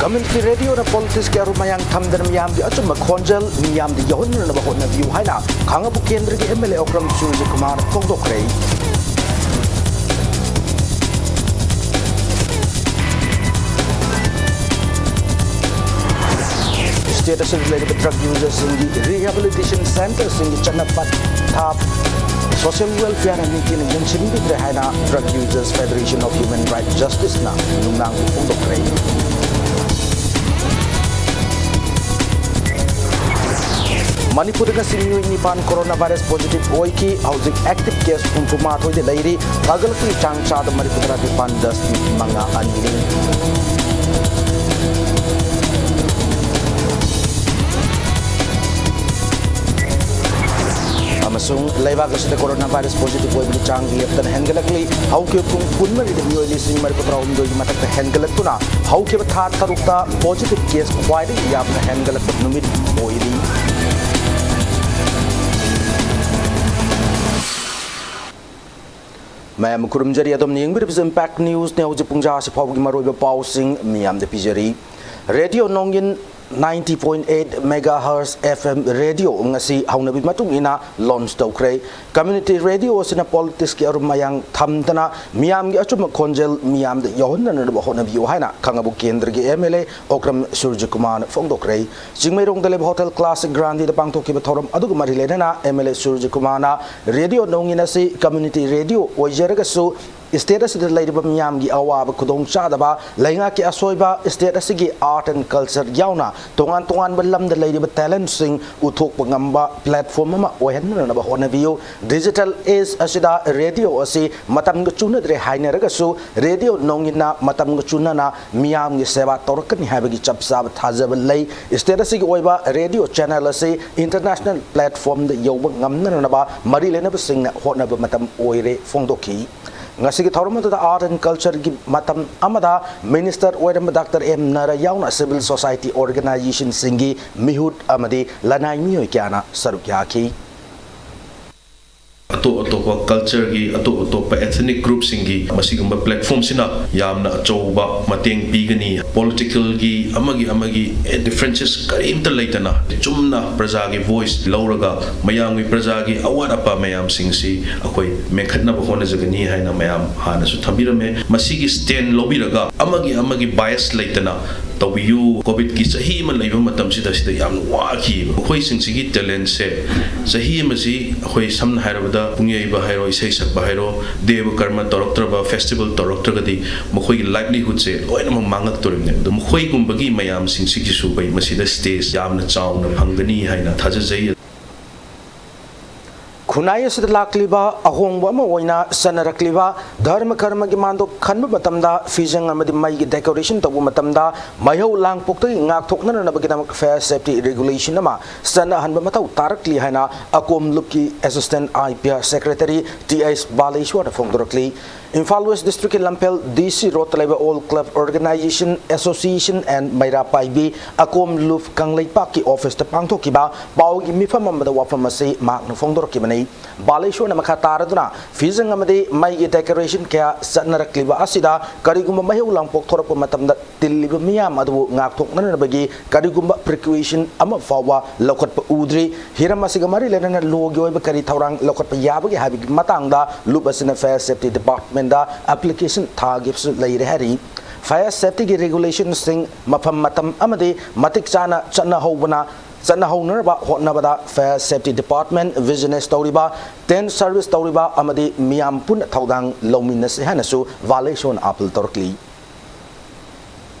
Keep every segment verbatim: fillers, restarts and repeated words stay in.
Community radioꯅ politicsꯀꯤ ꯑꯔꯨꯝ ꯑꯌꯥꯡ ꯊꯝꯗꯅ ꯃꯤꯌꯥꯝꯒꯤ ꯑꯆꯨꯝꯕ ꯈꯣꯟꯖꯦꯜ ꯃꯤꯌꯥꯝꯗ ꯌꯧꯍꯟꯅꯅꯕ ꯍꯣꯠꯅꯕꯤꯌꯨ ꯍꯥꯏꯅ ꯈꯥꯡꯉꯕꯣꯛ ꯀꯦꯟꯗ꯭ꯔꯒꯤ MLA ꯑꯣꯀ꯭ꯔꯝ ꯁꯨꯔꯖꯀꯨꯃꯥꯔ ꯐꯣꯡꯗꯣꯛꯈ꯭ꯔꯦ꯫ State ꯑꯁꯤꯗ ꯂꯩꯔꯤꯕ drug userꯁꯤꯡꯒꯤ rehabilitation centreꯁꯤꯡꯒꯤ ꯆꯠꯅ ꯄꯊꯥꯞ social welfareꯅ ꯅꯤꯡꯊꯤꯅ ꯌꯦꯡꯁꯤꯟꯕꯤꯗ꯭ꯔꯦ ꯍꯥꯏꯅ Drug Users Federation of Human Rights Justiceꯅ ꯅꯨꯡꯅꯥꯡ ꯐꯣꯡꯗꯣꯛꯈ꯭ꯔꯦ꯫ ꯃꯅꯤꯄꯨꯔꯗ ꯉꯁꯤ ꯃꯤꯑꯣꯏ ꯅꯤꯄꯥꯟ coronavirus positive ꯑꯣꯏꯈꯤ꯫ ꯍꯧꯖꯤꯛ active case ꯍꯨꯝꯐꯨ ꯃꯥꯊꯣꯏꯗ ꯂꯩꯔꯤ꯫ ꯐꯒꯠꯂꯛꯄꯒꯤ ꯆꯥꯡ ꯆꯥꯗ ꯃꯔꯤꯐꯨ ꯇꯔꯥ ꯅꯤꯄꯥꯟ ꯗꯁꯃꯤꯛ ꯃꯉꯥ ꯑꯅꯤꯅꯤ꯫ ꯑꯃꯁꯨꯡ ꯂꯩꯕꯥꯛ ꯑꯁꯤꯗ coronavirus positive ꯑꯣꯏꯕꯒꯤ ꯆꯥꯡ ꯂꯦꯞꯇꯅ ꯍꯦꯟꯒꯠꯂꯛꯂꯤ꯫ ꯍꯧꯈꯤꯕ ꯄꯨꯡ ꯀꯨꯟꯃꯔꯤꯗ ꯃꯤꯑꯣꯏ ꯂꯤꯁꯤꯡ ꯃꯔꯤꯐꯨ ꯇꯔꯥꯍꯨꯝꯗꯣꯏꯒꯤ ꯃꯊꯛꯇ ꯍꯦꯟꯒꯠꯂꯛꯇꯨꯅ ꯍꯧꯈꯤꯕ ꯊꯥ ꯇꯔꯨꯛꯇ positive case ꯈ꯭ꯋꯥꯏꯗꯒꯤ ꯌꯥꯝꯅ ꯍꯦꯟꯒꯠꯂꯛꯄ ꯅꯨꯃꯤꯠ ꯑꯣꯏꯔꯤ꯫ ꯃꯌꯥꯝ ꯈꯨꯔꯨꯝꯖꯔꯤ, ꯑꯗꯣꯝꯅ ꯌꯦꯡꯕꯤꯔꯤꯕꯁꯤ Impact Newsꯅꯤ꯫ ꯍꯧꯖꯤꯛ ꯄꯨꯡ ꯖꯥꯁꯤ ꯐꯥꯎꯕꯒꯤ ꯃꯔꯨꯑꯣꯏꯕ ꯄꯥꯎꯁꯤꯡ ꯃꯤꯌꯥꯝꯗ ꯄꯤꯖꯔꯤ꯫ ꯔꯦꯗꯤꯑꯣ ꯅꯣꯡꯏꯟ ninety point eight megahertz F M radio ꯉꯁꯤ ꯍꯧꯅꯕꯤ ꯃꯇꯨꯡ ꯏꯟꯅ launch ꯇꯧꯈ꯭ꯔꯦ꯫ Community radio ꯑꯁꯤꯅ politicsꯀꯤ ꯑꯔꯨꯝ ꯑꯌꯥꯡ ꯊꯝꯗꯅ ꯃꯤꯌꯥꯝꯒꯤ ꯑꯆꯨꯝꯕ ꯈꯣꯟꯖꯦꯜ ꯃꯤꯌꯥꯝꯗ ꯌꯧꯍꯟꯅꯅꯕ ꯍꯣꯠꯅꯕꯤꯌꯨ ꯍꯥꯏꯅ ꯈꯥꯡꯉꯕꯣꯛ ꯀꯦꯟꯗ꯭ꯔꯒꯤ MLA ꯑꯣꯀ꯭ꯔꯝ ꯁꯨꯔꯖꯀꯨꯃꯥꯔꯅ ꯐꯣꯡꯗꯣꯛꯈ꯭ꯔꯦ꯫ ꯆꯤꯡꯃꯩꯔꯣꯡꯗ ꯂꯩꯕ Hotel Classic Grandiꯗ ꯄꯥꯡꯊꯣꯛꯈꯤꯕ ꯊꯧꯔꯝ ꯑꯗꯨꯒ ꯃꯔꯤ ꯂꯩꯅꯅ MLA ꯁꯨꯔꯖꯀꯨꯃꯥꯔꯅ ꯔꯦꯗꯤꯑꯣ ꯅꯣꯡꯏꯟ ꯑꯁꯤ community radio ꯑꯣꯏꯖꯔꯒꯁꯨ state ꯑꯁꯤꯗ ꯂꯩꯔꯤꯕ ꯃꯤꯌꯥꯝꯒꯤ ꯑꯋꯥꯕ ꯈꯨꯗꯣꯡꯆꯥꯗꯕ, ꯂꯩꯉꯥꯛꯀꯤ ꯑꯁꯣꯏꯕ, state ꯑꯁꯤꯒꯤ art and culture ꯌꯥꯎꯅ ꯇꯣꯉꯥꯟ ꯇꯣꯉꯥꯟꯕ ꯂꯝꯗ ꯂꯩꯔꯤꯕ talentꯁꯤꯡ ꯎꯠꯊꯣꯛꯄ ꯉꯝꯕ platform ꯑꯃ ꯑꯣꯏꯍꯟꯅꯅꯕ ꯍꯣꯠꯅꯕꯤꯌꯨ꯫ Digital age ꯑꯁꯤꯗ ꯔꯦꯗꯤꯑꯣ ꯑꯁꯤ ꯃꯇꯝꯒ ꯆꯨꯅꯗ꯭ꯔꯦ ꯍꯥꯏꯅꯔꯒꯁꯨ, ꯔꯦꯗꯤꯑꯣ ꯅꯣꯡꯏꯟꯅ ꯃꯇꯝꯒ ꯆꯨꯅꯅ ꯃꯤꯌꯥꯝꯒꯤ ꯁꯦꯕꯥ ꯇꯧꯔꯛꯀꯅꯤ ꯍꯥꯏꯕꯒꯤ ꯆꯞ ꯆꯥꯕ ꯊꯥꯖꯕ ꯂꯩ꯫ State ꯑꯁꯤꯒꯤ ꯑꯣꯏꯕ ꯔꯦꯗꯤꯑꯣ channel ꯑꯁꯤ international platformꯗ ꯌꯧꯕ ꯉꯝꯅꯅꯕ ꯃꯔꯤ ꯂꯩꯅꯕꯁꯤꯡꯅ ꯍꯣꯠꯅꯕ ꯃꯇꯝ ꯑꯣꯏꯔꯦ ꯐꯣꯡꯗꯣꯛꯈꯤ꯫ ꯉꯁꯤꯒꯤ ꯊꯧꯔꯝ ꯑꯗꯨꯗ Art and Cultureꯒꯤ ꯃꯇꯝ ꯑꯃꯗ Minister ꯑꯣꯏꯔꯝꯕ Doctor ꯑꯦꯝ ꯅꯥꯔꯥ ꯌꯥꯎꯅ civil society organizationꯁꯤꯡꯒꯤ ꯃꯤꯍꯨꯠ ꯑꯃꯗꯤ ꯂꯅꯥꯏ ꯃꯤꯑꯣꯏ ꯀꯌꯥꯅ ꯁꯔꯨꯛ ꯌꯥꯈꯤ꯫ ꯑꯇꯣꯞ ꯑꯇꯣꯞꯄ ꯀꯜꯆꯔꯒꯤ, ꯑꯇꯣꯞ ꯑꯇꯣꯞꯄ ꯏꯊꯅꯤꯛ ꯒ꯭ꯔꯨꯞꯁꯤꯡꯒꯤ ꯃꯁꯤꯒꯨꯝꯕ ꯄ꯭ꯂꯦꯠꯐꯣꯝꯁꯤꯅ ꯌꯥꯝꯅ ꯑꯆꯧꯕ ꯃꯇꯦꯡ ꯄꯤꯒꯅꯤ꯫ ꯄꯣꯂꯤꯇꯤꯀꯦꯜꯒꯤ ꯑꯃꯒꯤ ꯑꯃꯒꯤ ꯗꯤꯐ꯭ꯔꯦꯟꯁꯦꯁ ꯀꯔꯤꯝꯇ ꯂꯩꯇꯅ ꯆꯨꯝꯅ ꯄ꯭ꯔꯖꯥꯒꯤ ꯚꯣꯏꯁ ꯂꯧꯔꯒ ꯃꯌꯥꯝꯒꯤ, ꯄ꯭ꯔꯖꯥꯒꯤ ꯑꯋꯥꯠ ꯑꯄꯥ ꯃꯌꯥꯝꯁꯤꯡꯁꯤ ꯑꯩꯈꯣꯏ ꯃꯦꯟꯈꯠꯅꯕ ꯍꯣꯠꯅꯖꯒꯅꯤ ꯍꯥꯏꯅ ꯃꯌꯥꯝ ꯍꯥꯟꯅꯁꯨ ꯊꯝꯕꯤꯔꯝꯃꯦ꯫ ꯃꯁꯤꯒꯤ ꯁ꯭ꯇꯦꯟ ꯂꯧꯕꯤꯔꯒ ꯑꯃꯒꯤ ꯑꯃꯒꯤ ꯕꯥꯏꯁ ꯂꯩꯇꯅ ꯇꯧꯕꯤꯌꯨ꯫ ꯀꯣꯚꯤꯗꯀꯤ ꯆꯍꯤ ꯑꯃ ꯂꯩꯕ ꯃꯇꯝꯁꯤꯗ ꯁꯤꯗ ꯌꯥꯝꯅ ꯋꯥꯈꯤꯕ ꯃꯈꯣꯏꯁꯤꯡꯁꯤꯒꯤ ꯇꯦꯂꯦꯟꯁꯦ꯫ ꯆꯍꯤ ꯑꯃꯁꯤ ꯑꯩꯈꯣꯏ ꯁꯝꯅ ꯍꯥꯏꯔꯕꯗ ꯄꯨꯡ ꯌꯩꯕ ꯍꯥꯏꯔꯣ, ꯏꯁꯩ ꯁꯛꯄ ꯍꯥꯏꯔꯣ, ꯗꯦꯕ ꯀꯔꯃ ꯇꯧꯔꯛꯇ꯭ꯔꯕ, ꯐꯦꯁꯇꯤꯚꯦꯜ ꯇꯧꯔꯛꯇ꯭ꯔꯒꯗꯤ ꯃꯈꯣꯏꯒꯤ ꯂꯥꯏꯚꯂꯤꯍꯨꯗꯁꯦ ꯂꯣꯏꯅꯃꯛ ꯃꯥꯡꯉꯛꯇꯣꯔꯤꯕꯅꯦ꯫ ꯑꯗꯣ ꯃꯈꯣꯏꯒꯨꯝꯕꯒꯤ ꯃꯌꯥꯝꯁꯤꯡꯁꯤꯒꯤꯁꯨ ꯑꯩꯈꯣꯏ ꯃꯁꯤꯗ ꯁ꯭ꯇꯦꯖ ꯌꯥꯝꯅ ꯆꯥꯎꯅ ꯐꯪꯒꯅꯤ ꯍꯥꯏꯅ ꯊꯥꯖꯖꯩ꯫ ꯈꯨꯟꯅꯥꯏ ꯑꯁꯤꯗ ꯂꯥꯛꯂꯤꯕ ꯑꯍꯣꯡꯕ ꯑꯃ ꯑꯣꯏꯅ ꯆꯠꯅꯔꯛꯂꯤꯕ ꯙꯔꯃ ꯀꯔꯃꯒꯤ ꯃꯥꯟꯗꯣꯞ ꯈꯟꯕ ꯃꯇꯝꯗ, ꯐꯤꯖꯪ ꯑꯃꯗꯤ ꯃꯩꯒꯤ ꯗꯦꯀꯣꯔꯦꯁꯟ ꯇꯧꯕ ꯃꯇꯝꯗ ꯃꯩꯍꯧ ꯂꯥꯡꯄꯣꯛꯇꯒꯤ ꯉꯥꯛꯊꯣꯛꯅꯅꯕꯒꯤꯗꯃꯛ ꯐꯥꯌꯔ ꯁꯦꯐꯇꯤ ꯔꯤꯒꯨꯂꯦꯁꯟ ꯑꯃ ꯆꯠꯅꯍꯟꯕ ꯃꯊꯧ ꯇꯥꯔꯛꯂꯤ ꯍꯥꯏꯅ ꯑꯀꯣꯝ ꯂꯨꯞꯀꯤ assistant I P R secretary T H ꯕꯥꯂꯦꯁ꯭ꯋꯔꯅ ꯐꯣꯡꯗꯣꯔꯛꯂꯤ꯫ ꯏꯝꯐꯥꯜ ꯋꯦꯁ ꯗꯤꯁꯇ꯭ꯔꯤꯛꯀꯤ ꯂꯝꯐꯦꯜ ꯗꯤ ꯁꯤ ꯔꯣꯗꯇ ꯂꯩꯕ all club organisation association and Meira Paibi ꯑꯀꯣꯝ ꯂꯨꯞ ꯀꯪꯂꯩꯄꯥꯛꯀꯤ ꯑꯣꯐꯤꯁꯇ ꯄꯥꯡꯊꯣꯛꯈꯤꯕ ꯄꯥꯎꯒꯤ ꯃꯤꯐꯝ ꯑꯃꯗ ꯋꯥꯐꯝ ꯑꯁꯤ ꯃꯍꯥꯛꯅ ꯐꯣꯡꯗꯣꯔꯛꯈꯤꯕꯅꯤ꯫ ꯕꯥꯂꯦꯁ꯭ꯋꯔꯅ ꯃꯈꯥ ꯇꯥꯔꯗꯨꯅ, ꯐꯤꯖꯪ ꯑꯃꯗꯤ ꯃꯩꯒꯤ ꯗꯦꯀꯣꯔꯦꯁꯟ ꯀꯌꯥ ꯆꯠꯅꯔꯛꯂꯤꯕ ꯑꯁꯤꯗ ꯀꯔꯤꯒꯨꯝꯕ ꯃꯩꯍꯧ ꯂꯥꯡꯄꯣꯛ ꯊꯣꯔꯛꯄ ꯃꯇꯝꯗ ꯇꯤꯜꯂꯤꯕ ꯃꯤꯌꯥꯝ ꯑꯗꯨꯕꯨ ꯉꯥꯛꯊꯣꯛꯅꯅꯕꯒꯤ ꯀꯔꯤꯒꯨꯝꯕ ꯄ꯭ꯔꯤꯀꯣꯁꯟ ꯑꯃ ꯐꯥꯎꯕ ꯂꯧꯈꯠꯄ ꯎꯗ꯭ꯔꯤ꯫ ꯍꯤꯔꯝ ꯑꯁꯤꯒ ꯃꯔꯤ ꯂꯩꯅꯅ ꯂꯣꯒꯤ ꯑꯣꯏꯕ ꯀꯔꯤ ꯊꯧꯔꯥꯡ ꯂꯧꯈꯠꯄ ꯌꯥꯕꯒꯦ ꯍꯥꯏꯕꯒꯤ ꯃꯇꯥꯡꯗ ꯂꯨꯞ ꯑꯁꯤꯅ ꯐꯥꯌꯔ ꯁꯦꯐꯇꯤ ꯗꯤꯄꯥꯔꯠꯃꯦꯟꯗ ꯑꯦꯄ꯭ꯂꯤꯀꯦꯁꯟ ꯊꯥꯈꯤꯕꯁꯨ ꯂꯩꯔꯦ ꯍꯥꯏꯔꯤ꯫ ꯐꯥꯌꯔ ꯁꯦꯐꯇꯤꯒꯤ ꯔꯤꯒꯨꯂꯦꯁꯟꯁꯤꯡ ꯃꯐꯝ ꯃꯇꯝ ꯑꯃꯗꯤ ꯃꯇꯤꯛ ꯆꯥꯅ ꯆꯠꯅꯍꯧꯕꯅ, ꯆꯠꯅꯍꯧꯅꯅꯕ ꯍꯣꯠꯅꯕꯗ ꯐꯥꯌꯔ ꯁꯦꯐꯇꯤ ꯗꯤꯄꯥꯔꯠꯃꯦꯟ, ꯕꯤꯖꯤꯅꯦꯁ ꯇꯧꯔꯤꯕ, ꯇꯦꯟꯠ ꯁꯔꯚꯤꯁ ꯇꯧꯔꯤꯕ ꯑꯃꯗꯤ ꯃꯤꯌꯥꯝ ꯄꯨꯟꯅ ꯊꯧꯗꯥꯡ ꯂꯧꯃꯤꯟꯅꯁꯤ ꯍꯥꯏꯅꯁꯨ ꯕꯥꯂꯦꯁ꯭ꯋꯔꯅ ꯑꯥꯄꯤꯜ ꯇꯧꯔꯛꯂꯤ꯫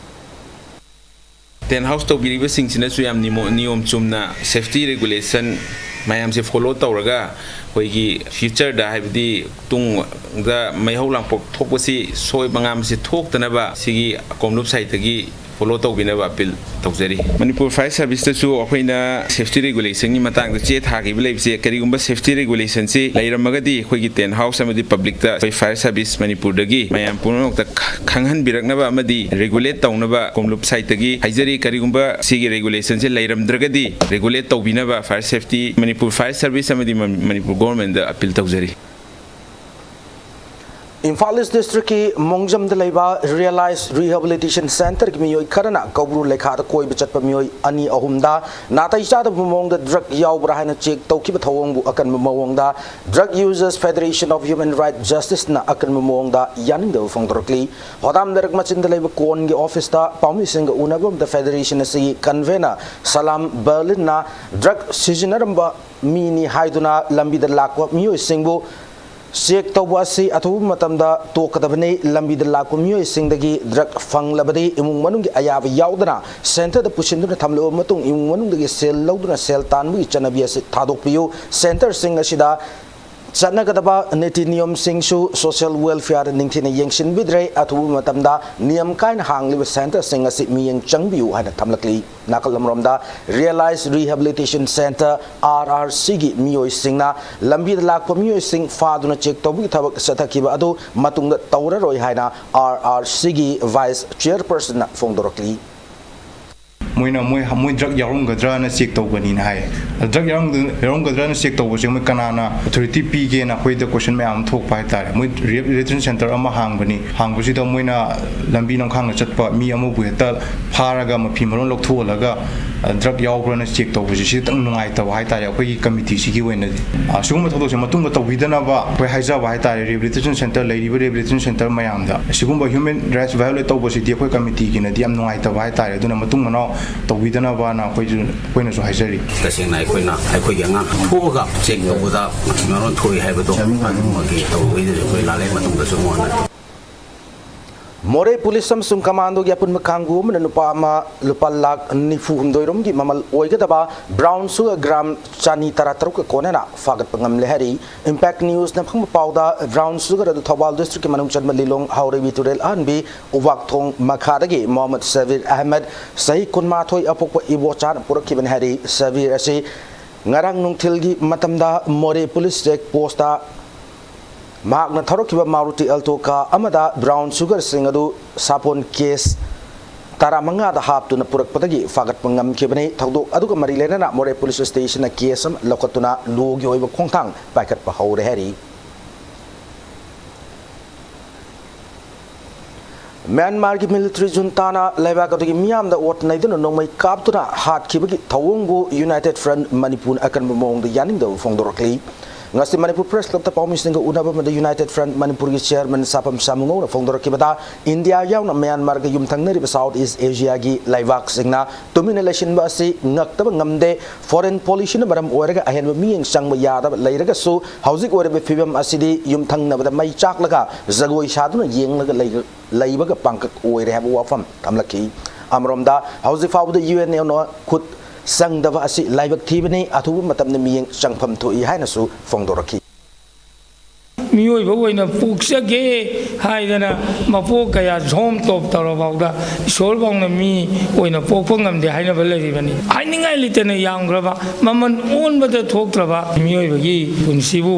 ꯇꯦꯟꯠ ꯍꯥꯎꯁ ꯇꯧꯕꯤꯔꯤꯕꯁꯤꯡꯁꯤꯅꯁꯨ ꯌꯥꯝ ꯅꯤꯃꯣ-, ꯅꯤꯌꯣꯝ ꯆꯨꯝꯅ ꯁꯦꯐꯇꯤ ꯔꯤꯒꯨꯂꯦꯁꯟ ꯃꯌꯥꯝꯁꯦ ꯐꯣꯂꯣ ꯇꯧꯔꯒ ꯑꯩꯈꯣꯏꯒꯤ ꯐ꯭ꯌꯨꯆꯔꯗ, ꯍꯥꯏꯕꯗꯤ ꯇꯨꯡꯗ ꯃꯩꯍꯧ ꯂꯥꯡꯄꯣꯛ ꯊꯣꯛꯄꯁꯤ ꯁꯣꯏꯕ ꯉꯥꯝꯕꯁꯤ ꯊꯣꯛꯇꯅꯕ ꯁꯤꯒꯤ ꯀꯣꯝꯂꯨꯞ ꯁꯥꯏꯠꯇꯒꯤ ꯐꯣꯂꯣ ꯇꯧꯕꯤꯅꯕ ꯑꯄꯤꯜ ꯇꯧꯖꯔꯤ꯫ ꯃꯅꯤꯄꯨꯔ ꯐꯥꯌꯔ ꯁꯥꯔꯚꯤꯁꯇꯁꯨ ꯑꯩꯈꯣꯏꯅ ꯁꯦꯐꯇꯤ ꯔꯦꯒꯨꯂꯦꯁꯟꯒꯤ ꯃꯇꯥꯡꯗ ꯆꯦ ꯊꯥꯈꯤꯕ ꯂꯩꯕꯁꯦ, ꯀꯔꯤꯒꯨꯝꯕ ꯁꯦꯐꯇꯤ ꯔꯦꯒꯨꯂꯦꯁꯟꯁꯤ ꯂꯩꯔꯝꯃꯒꯗꯤ ꯑꯩꯈꯣꯏꯒꯤ ꯇꯦꯟꯠ ꯍꯥꯎꯁ ꯑꯃꯗꯤ ꯄꯕ꯭ꯂꯤꯛꯇ ꯑꯩꯈꯣꯏ ꯐꯥꯌꯔ ꯁꯥꯔꯚꯤꯁ ꯃꯅꯤꯄꯨꯔꯗꯒꯤ ꯃꯌꯥꯝ ꯄꯨꯝꯅꯃꯛꯇ ꯈ-, ꯈꯪꯍꯟꯕꯤꯔꯛꯅꯕ ꯑꯃꯗꯤ ꯔꯦꯒꯨꯂꯦꯠ ꯇꯧꯅꯕ ꯀꯣꯝꯂꯨꯞ ꯁꯥꯏꯠꯇꯒꯤ ꯍꯥꯏꯖꯔꯤ꯫ ꯀꯔꯤꯒꯨꯝꯕ ꯁꯤꯒꯤ ꯔꯦꯒꯨꯂꯦꯁꯟꯁꯤ ꯂꯩꯔꯝꯗ꯭ꯔꯒꯗꯤ ꯔꯦꯒꯨꯂꯦꯠ ꯇꯧꯕꯤꯅꯕ Fire safety, Manipur Fire service ꯑꯃꯗꯤ ꯃ-, ꯃꯅꯤꯄꯨꯔ ꯒꯣꯔꯃꯦꯟꯗ ꯑꯄꯤꯜ ꯇꯧꯖꯔꯤ꯫ ꯏꯝꯐꯥꯜ ꯏꯁ ꯗꯤꯁꯇ꯭ꯔꯤꯛꯀꯤ ꯃꯣꯡꯖꯝꯗ ꯂꯩꯕ ꯔꯤꯌꯦꯂꯥꯏꯖ ꯔꯤꯍꯦꯕꯤꯂꯤꯇꯦꯁꯟ ꯁꯦꯟꯇꯔꯒꯤ ꯃꯤꯑꯣꯏ ꯈꯔꯅ ꯀꯧꯕ꯭ꯔꯨ ꯂꯩꯈꯥꯗ ꯀꯣꯏꯕ ꯆꯠꯄ ꯃꯤꯑꯣꯏ ꯑꯅꯤ ꯑꯍꯨꯝꯗ ꯅꯥꯇꯩ ꯆꯥꯗꯕ ꯃꯑꯣꯡꯗ ꯗ꯭ꯔꯒ ꯌꯥꯎꯕ꯭ꯔꯥ ꯍꯥꯏꯅ ꯆꯦꯛ ꯇꯧꯈꯤꯕ ꯊꯧꯑꯣꯡꯕꯨ ꯑꯀꯟꯕ ꯃꯑꯣꯡꯗ Drug Users Federation of Human Rights Justiceꯅ ꯑꯀꯟꯕ ꯃꯑꯣꯡꯗ ꯌꯥꯅꯤꯡꯗꯕ ꯐꯣꯡꯗꯣꯔꯛꯂꯤ꯫ ꯍꯣꯗꯥꯝ ꯂꯩꯔꯛ ꯃꯆꯤꯟꯗ ꯂꯩꯕ ꯀꯣꯟꯒꯤ ꯑꯣꯐꯤꯁꯇ ꯄꯥꯎꯃꯤꯁꯤꯡꯒ ꯎꯅꯕ ꯑꯃꯗ ꯐꯦꯗꯔꯦꯁꯟ ꯑꯁꯤꯒꯤ ꯀꯟꯚꯦꯅꯔ ꯁꯂꯥꯝ ꯕꯔꯂꯤꯟꯅ ꯗ꯭ꯔꯒ ꯁꯤꯖꯤꯟꯅꯔꯝꯕ ꯃꯤꯅꯤ ꯍꯥꯏꯗꯨꯅ ꯂꯝꯕꯤꯗ ꯂꯥꯛꯄ ꯃꯤꯑꯣꯏꯁꯤꯡꯕꯨ ꯆꯦꯛ ꯇꯧꯕ ꯑꯁꯤ ꯑꯊꯨꯕ ꯃꯇꯝꯗ ꯇꯣꯛꯀꯗꯕꯅꯤ꯫ ꯂꯝꯕꯤꯗ ꯂꯥꯛꯄ ꯃꯤꯑꯣꯏꯁꯤꯡꯗꯒꯤ ꯗ꯭ꯔꯒ ꯐꯪꯂꯕꯗꯤ ꯏꯃꯨꯡ ꯃꯅꯨꯡꯒꯤ ꯑꯌꯥꯕ ꯌꯥꯎꯗꯅ ꯁꯦꯟꯇꯔꯗ ꯄꯨꯁꯤꯟꯗꯨꯅ ꯊꯝꯂꯕ ꯃꯇꯨꯡ ꯏꯃꯨꯡ ꯃꯅꯨꯡꯗꯒꯤ ꯁꯦꯜ ꯂꯧꯗꯨꯅ ꯁꯦꯜ ꯇꯥꯟꯕꯒꯤ ꯆꯠꯅꯕꯤ ꯑꯁꯤ ꯊꯥꯗꯣꯛꯄꯤꯌꯨ꯫ ꯁꯦꯟꯇꯔꯁꯤꯡ ꯑꯁꯤꯗ ꯆꯠꯅꯒꯗꯕ ꯅꯤꯇꯤ ꯅꯤꯌꯣꯝꯁꯤꯡꯁꯨ ꯁꯣꯁꯤꯌꯦꯜ ꯋꯦꯜꯐꯤꯌꯔꯗ ꯅꯤꯡꯊꯤꯅ ꯌꯦꯡꯁꯤꯟꯕꯤꯗ꯭ꯔꯦ꯫ ꯑꯊꯨꯕ ꯃꯇꯝꯗ ꯅꯤꯌꯝ ꯀꯥꯏꯅ ꯍꯥꯡꯂꯤꯕ ꯁꯦꯟꯇꯔꯁꯤꯡ ꯑꯁꯤ ꯃꯤꯠꯌꯦꯡ ꯆꯪꯕꯤꯌꯨ ꯍꯥꯏꯅ ꯊꯝꯂꯛꯂꯤ꯫ ꯅꯥꯀꯜ ꯑꯃꯔꯣꯝꯗ ꯔꯤꯌꯦꯂꯥꯏꯖ ꯔꯤꯍꯦꯕꯤꯂꯤꯇꯦꯁꯟ ꯁꯦꯟꯇꯔ, ꯑꯥꯔ ꯑꯥꯔ ꯁꯤꯒꯤ ꯃꯤꯑꯣꯏꯁꯤꯡꯅ ꯂꯝꯕꯤꯗ ꯂꯥꯛꯄ ꯃꯤꯑꯣꯏꯁꯤꯡ ꯐꯥꯗꯨꯅ ꯆꯦꯛ ꯇꯧꯕꯒꯤ ꯊꯕꯛ ꯆꯠꯊꯈꯤꯕ ꯑꯗꯨ ꯃꯇꯨꯡꯗ ꯇꯧꯔꯔꯣꯏ ꯍꯥꯏꯅ ꯑꯥꯔ ꯑꯥꯔ ꯁꯤꯒꯤ ꯚꯥꯏꯁ ꯆꯤꯌꯔꯄꯔꯁꯟꯅ ꯐꯣꯡꯗꯣꯔꯛꯂꯤ꯫ ꯃꯣꯏꯅ ꯃꯣꯏ, ꯃꯣꯏ ꯗ꯭ꯔꯒ ꯌꯥꯎꯔꯝꯒꯗ꯭ꯔꯥꯅ ꯆꯦꯛ ꯇꯧꯕꯅꯤꯅ ꯍꯥꯏ꯫ ꯗ꯭ꯔꯒ ꯌꯥꯎꯔꯝꯒ-, ꯌꯥꯎꯔꯝꯒꯗ꯭ꯔꯥꯅ ꯆꯦꯛ ꯇꯧꯕꯁꯦ ꯃꯣꯏ ꯀꯅꯥꯅ ꯑꯣꯊꯣꯔꯤꯇꯤ ꯄꯤꯒꯦꯅ ꯑꯩꯈꯣꯏꯗ ꯀꯣꯏꯁꯟ ꯃꯌꯥꯝ ꯑꯃ ꯊꯣꯛꯄ ꯍꯥꯏꯇꯥꯔꯦ꯫ ꯃꯣꯏ ꯔꯤꯍꯦꯕꯤꯂꯤꯇꯦꯁꯟ ꯁꯦꯟꯇꯔ ꯑꯃ ꯍꯥꯡꯕꯅꯤ, ꯍꯥꯡꯕꯁꯤꯗ ꯃꯣꯏꯅ ꯂꯝꯕꯤ ꯂꯝꯈꯥꯡꯗ ꯆꯠꯄ ꯃꯤ ꯑꯃꯕꯨ ꯍꯦꯛꯇ ꯐꯥꯔꯒ ꯃꯐꯤ ꯃꯔꯣꯟ ꯂꯧꯊꯣꯛꯍꯜꯂꯒ, ꯑ, ꯗ꯭ꯔꯒ ꯌꯥꯎꯕ꯭ꯔꯥꯅ ꯆꯦꯛ ꯇꯧꯕꯁꯤ ꯁꯤ ꯈꯤꯇꯪ ꯅꯨꯡꯉꯥꯏꯇꯕ ꯍꯥꯏꯇꯥꯔꯦ ꯑꯩꯈꯣꯏꯒꯤ ꯀꯃꯤꯇꯤꯁꯤꯒꯤ ꯑꯣꯏꯅꯗꯤ꯫ ꯑ, ꯁꯤꯒꯨꯝꯕ ꯊꯧꯗꯣꯛꯁꯦ ꯃꯇꯨꯡꯗ ꯇꯧꯕꯤꯗꯅꯕ ꯑꯩꯈꯣꯏ ꯍꯥꯏꯖꯕ ꯍꯥꯏꯇꯥꯔꯦ, ꯔꯤꯍꯦꯕꯤꯂꯤꯇꯦꯁꯟ ꯁꯦꯟꯇꯔ, ꯂꯩꯔꯤꯕ ꯔꯤꯍꯦꯕꯤꯂꯤꯇꯦꯁꯟ ꯁꯦꯟꯇꯔ ꯃꯌꯥꯝꯗ꯫ ꯁꯤꯒꯨꯝꯕ ꯍ꯭ꯌꯨꯃꯦꯟ ꯔꯥꯏꯠꯁ ꯚꯥꯏꯑꯣꯂꯦꯠ ꯇꯧꯕꯁꯤꯗꯤ ꯑꯩꯈꯣꯏ ꯀꯃꯤꯇꯤꯒꯤꯅꯗꯤ ꯌꯥꯝ ꯅꯨꯡꯉꯥꯏꯇꯕ ꯍꯥꯏꯇꯥꯔꯦ꯫ ꯑꯗꯨꯅ ꯃꯇꯨꯡ ꯃꯅꯥꯎ ꯇꯧꯕꯤꯗꯅꯕꯅ ꯑꯩꯈꯣꯏꯁꯨ, ꯑꯩꯈꯣꯏꯅꯁꯨ ꯍꯥꯏꯖꯔꯤ꯫ ꯇꯁꯦꯡꯅ ꯑꯩꯈꯣꯏꯅ ꯑꯩꯈꯣꯏꯒꯤ ꯑꯉꯥꯡ ꯊꯣꯛꯑꯒ ꯆꯦꯛ ꯇꯧꯕꯗ ꯃꯔꯣꯟ ꯊꯣꯛꯏ ꯍꯥꯏꯕꯗꯣ ꯑꯗꯨꯃꯛꯀꯤ ꯇꯧꯕꯩꯗꯁꯨ ꯑꯩꯈꯣꯏ ꯂꯥꯜꯂꯦ꯫ ꯃꯇꯨꯡꯗꯁꯨ ꯑꯃꯨꯛ ꯍꯟꯅ ꯃꯣꯔꯦ ꯄꯨꯂꯤꯁ ꯑꯃꯁꯨꯡ ꯀꯃꯥꯟꯗꯣꯒꯤ ꯑꯄꯨꯟꯕ ꯀꯥꯡꯕꯨ ꯑꯃꯅ ꯅꯨꯄꯥ ꯑꯃ ꯂꯨꯄꯥ ꯂꯥꯈ ꯅꯤꯐꯨ ꯍꯨꯝꯗꯣꯏ ꯔꯣꯝꯒꯤ ꯃꯃꯜ ꯑꯣꯏꯒꯗꯕ ꯕ꯭ꯔꯥꯎꯟ ꯁꯨꯒꯔ ꯒ꯭ꯔꯥꯝ ꯆꯅꯤ ꯇꯔꯥ ꯇꯔꯨꯛꯀ ꯀꯣꯟꯅꯅ ꯐꯥꯒꯠꯄ ꯉꯝꯂꯦ ꯍꯥꯏꯔꯤ꯫ ꯏꯝꯄꯦꯛ ꯅ꯭ꯌꯨꯁꯅ ꯐꯪꯕ ꯄꯥꯎꯗ, ꯕ꯭ꯔꯥꯎꯟ ꯁꯨꯒꯔ ꯑꯗꯨ ꯊꯧꯕꯥꯜ ꯗꯤꯁꯇ꯭ꯔꯤꯛꯀꯤ ꯃꯅꯨꯡ ꯆꯟꯕ ꯂꯤꯂꯣꯡ ꯍꯥꯎꯔꯩꯕꯤ ꯇꯨꯔꯦꯜ ꯑꯍꯟꯕꯤ ꯎꯕꯥꯛꯊꯣꯡ ꯃꯈꯥꯗꯒꯤ ꯃꯣꯍꯝꯃꯗ ꯁꯕꯤꯔ ꯑꯍꯃꯗ, ꯆꯍꯤ ꯀꯨꯟꯃꯥꯊꯣꯏ, ꯑꯄꯣꯛꯄ ꯏꯕꯣꯆꯥꯅ ꯄꯨꯔꯛꯈꯤꯕꯅꯤ ꯍꯥꯏꯔꯤ꯫ ꯁꯕꯤꯔ ꯑꯁꯤ ꯉꯔꯥꯡ ꯅꯨꯡꯊꯤꯜꯒꯤ ꯃꯇꯝꯗ ꯃꯣꯔꯦ ꯄꯨꯂꯤꯁ ꯆꯦꯛ ꯄꯣꯁꯇ ꯃꯍꯥꯛꯅ ꯊꯧꯔꯛꯈꯤꯕ ꯃꯥꯔꯨꯇꯤ ꯑꯜꯇꯣ ꯀꯥꯔ ꯑꯃꯗ ꯕ꯭ꯔꯥꯎꯟ ꯁꯨꯒꯔꯁꯤꯡ ꯑꯗꯨ ꯁꯥꯄꯣꯟ ꯀꯦꯁ ꯇꯔꯥꯃꯉꯥꯗ ꯍꯥꯞꯇꯨꯅ ꯄꯨꯔꯛꯄꯗꯒꯤ ꯐꯥꯒꯠꯄ ꯉꯝꯈꯤꯕꯅꯤ꯫ ꯊꯧꯗꯣꯛ ꯑꯗꯨꯒ ꯃꯔꯤ ꯂꯩꯅꯅ ꯃꯣꯔꯦ ꯄꯨꯂꯤꯁ ꯁ꯭ꯇꯦꯁꯟꯅ ꯀꯦꯁ ꯑꯃ ꯂꯧꯈꯠꯇꯨꯅ ꯂꯣꯒꯤ ꯑꯣꯏꯕ ꯈꯣꯡꯊꯥꯡ ꯄꯥꯏꯈꯠꯄ ꯍꯧꯔꯦ ꯍꯥꯏꯔꯤ꯫ ꯃ꯭ꯌꯥꯟꯃꯥꯔꯒꯤ ꯃꯤꯂꯤꯇꯔꯤ ꯖꯨꯟꯇꯥꯅ ꯂꯩꯕꯥꯛ ꯑꯗꯨꯒꯤ ꯃꯤꯌꯥꯝꯗ ꯑꯣꯠ ꯅꯩꯗꯨꯅ ꯅꯣꯡꯃꯩ ꯀꯥꯞꯇꯨꯅ ꯍꯥꯠꯈꯤꯕꯒꯤ ꯊꯧꯑꯣꯡꯕꯨ ꯌꯨꯅꯥꯏꯇꯦꯗ ꯐ꯭ꯔꯟꯠ ꯃꯅꯤꯄꯨꯔꯅ ꯑꯀꯟꯕ ꯃꯑꯣꯡꯗ ꯌꯥꯅꯤꯡꯗꯕ ꯐꯣꯡꯗꯣꯔꯛꯂꯤ꯫ ꯉꯁꯤ ꯃꯅꯤꯄꯨꯔ ꯄ꯭ꯔꯦꯁ ꯀ꯭ꯂꯕꯇ ꯄꯥꯎꯃꯤꯁꯤꯡꯒ ꯎꯅꯕ ꯑꯃꯗ ꯌꯨꯅꯥꯏꯇꯦꯗ ꯐ꯭ꯔꯟꯠ ꯃꯅꯤꯄꯨꯔꯒꯤ ꯆꯤꯌꯔꯃꯦꯟ ꯁꯥꯐꯝ ꯁꯥꯃꯨꯉꯧꯅ ꯐꯣꯡꯗꯣꯔꯛꯈꯤꯕꯗ, ꯏꯟꯗꯤꯌꯥ ꯌꯥꯎꯅ ꯃ꯭ꯌꯥꯟꯃꯥꯔꯒ ꯌꯨꯝꯊꯪꯅꯔꯤꯕ ꯁꯥꯎꯠ ꯏꯁ ꯑꯦꯁꯤꯌꯥꯒꯤ ꯂꯩꯕꯥꯛꯁꯤꯡꯅ ꯇꯨꯃꯤꯟꯅ ꯂꯩꯁꯤꯟꯕ ꯑꯁꯤ ꯉꯛꯇꯕ ꯉꯝꯗꯦ꯫ ꯐꯣꯔꯦꯟ ꯄꯣꯂꯤꯁꯤꯅ ꯃꯔꯝ ꯑꯣꯏꯔꯒ ꯑꯍꯦꯟꯕ ꯃꯤꯠꯌꯦꯡ ꯆꯪꯕ ꯌꯥꯗꯕ ꯂꯩꯔꯒꯁꯨ, ꯍꯧꯖꯤꯛ ꯑꯣꯏꯔꯤꯕ ꯐꯤꯕꯝ ꯑꯁꯤꯗꯤ ꯌꯨꯝꯊꯪꯅꯕꯗ ꯃꯩ ꯆꯥꯛꯂꯒ ꯖꯒꯣꯏ ꯁꯥꯗꯨꯅ ꯌꯦꯡꯂꯒ ꯂꯩ-, ꯂꯩꯕꯒ ꯄꯥꯡꯀꯛ ꯑꯣꯏꯔꯦ ꯍꯥꯏꯕ ꯋꯥꯐꯝ ꯊꯝꯂꯛꯈꯤ꯫ ꯑꯃꯔꯣꯝꯗ, ꯍꯧꯖꯤꯛ ꯐꯥꯎꯕꯗ ꯌꯨ ꯑꯦꯟ ꯑꯣꯅ ꯈꯨꯠ ꯆꯪꯗꯕ ꯑꯁꯤ ꯂꯥꯏꯕꯛ ꯊꯤꯕꯅꯤ, ꯑꯊꯨꯕ ꯃꯇꯝꯗ ꯃꯤꯠꯌꯦꯡ ꯆꯪꯐꯝ ꯊꯣꯛꯏ ꯍꯥꯏꯅꯁꯨ ꯐꯣꯡꯗꯣꯔꯛꯈꯤ꯫ ꯃꯤꯑꯣꯏꯕ ꯑꯣꯏꯅ ꯄꯣꯛꯆꯒꯦ ꯍꯥꯏꯗꯅ ꯃꯄꯣꯛ ꯀꯌꯥ ꯖꯣꯝ ꯇꯣꯞ ꯇꯧꯔꯐꯥꯎꯗ ꯏꯁꯣꯔꯐꯥꯎꯅ ꯃꯤ ꯑꯣꯏꯅ ꯄꯣꯛꯄ ꯉꯝꯗꯦ ꯍꯥꯏꯅꯕ ꯂꯩꯔꯤꯕꯅꯤ꯫ ꯍꯥꯏꯅꯤꯡꯉꯥꯏ ꯂꯩꯇꯅ ꯌꯥꯝꯈ꯭ꯔꯕ, ꯃꯃꯜ ꯑꯣꯟꯕꯗ ꯊꯣꯛꯇ꯭ꯔꯕ ꯃꯤꯑꯣꯏꯕꯒꯤ ꯄꯨꯟꯁꯤꯕꯨ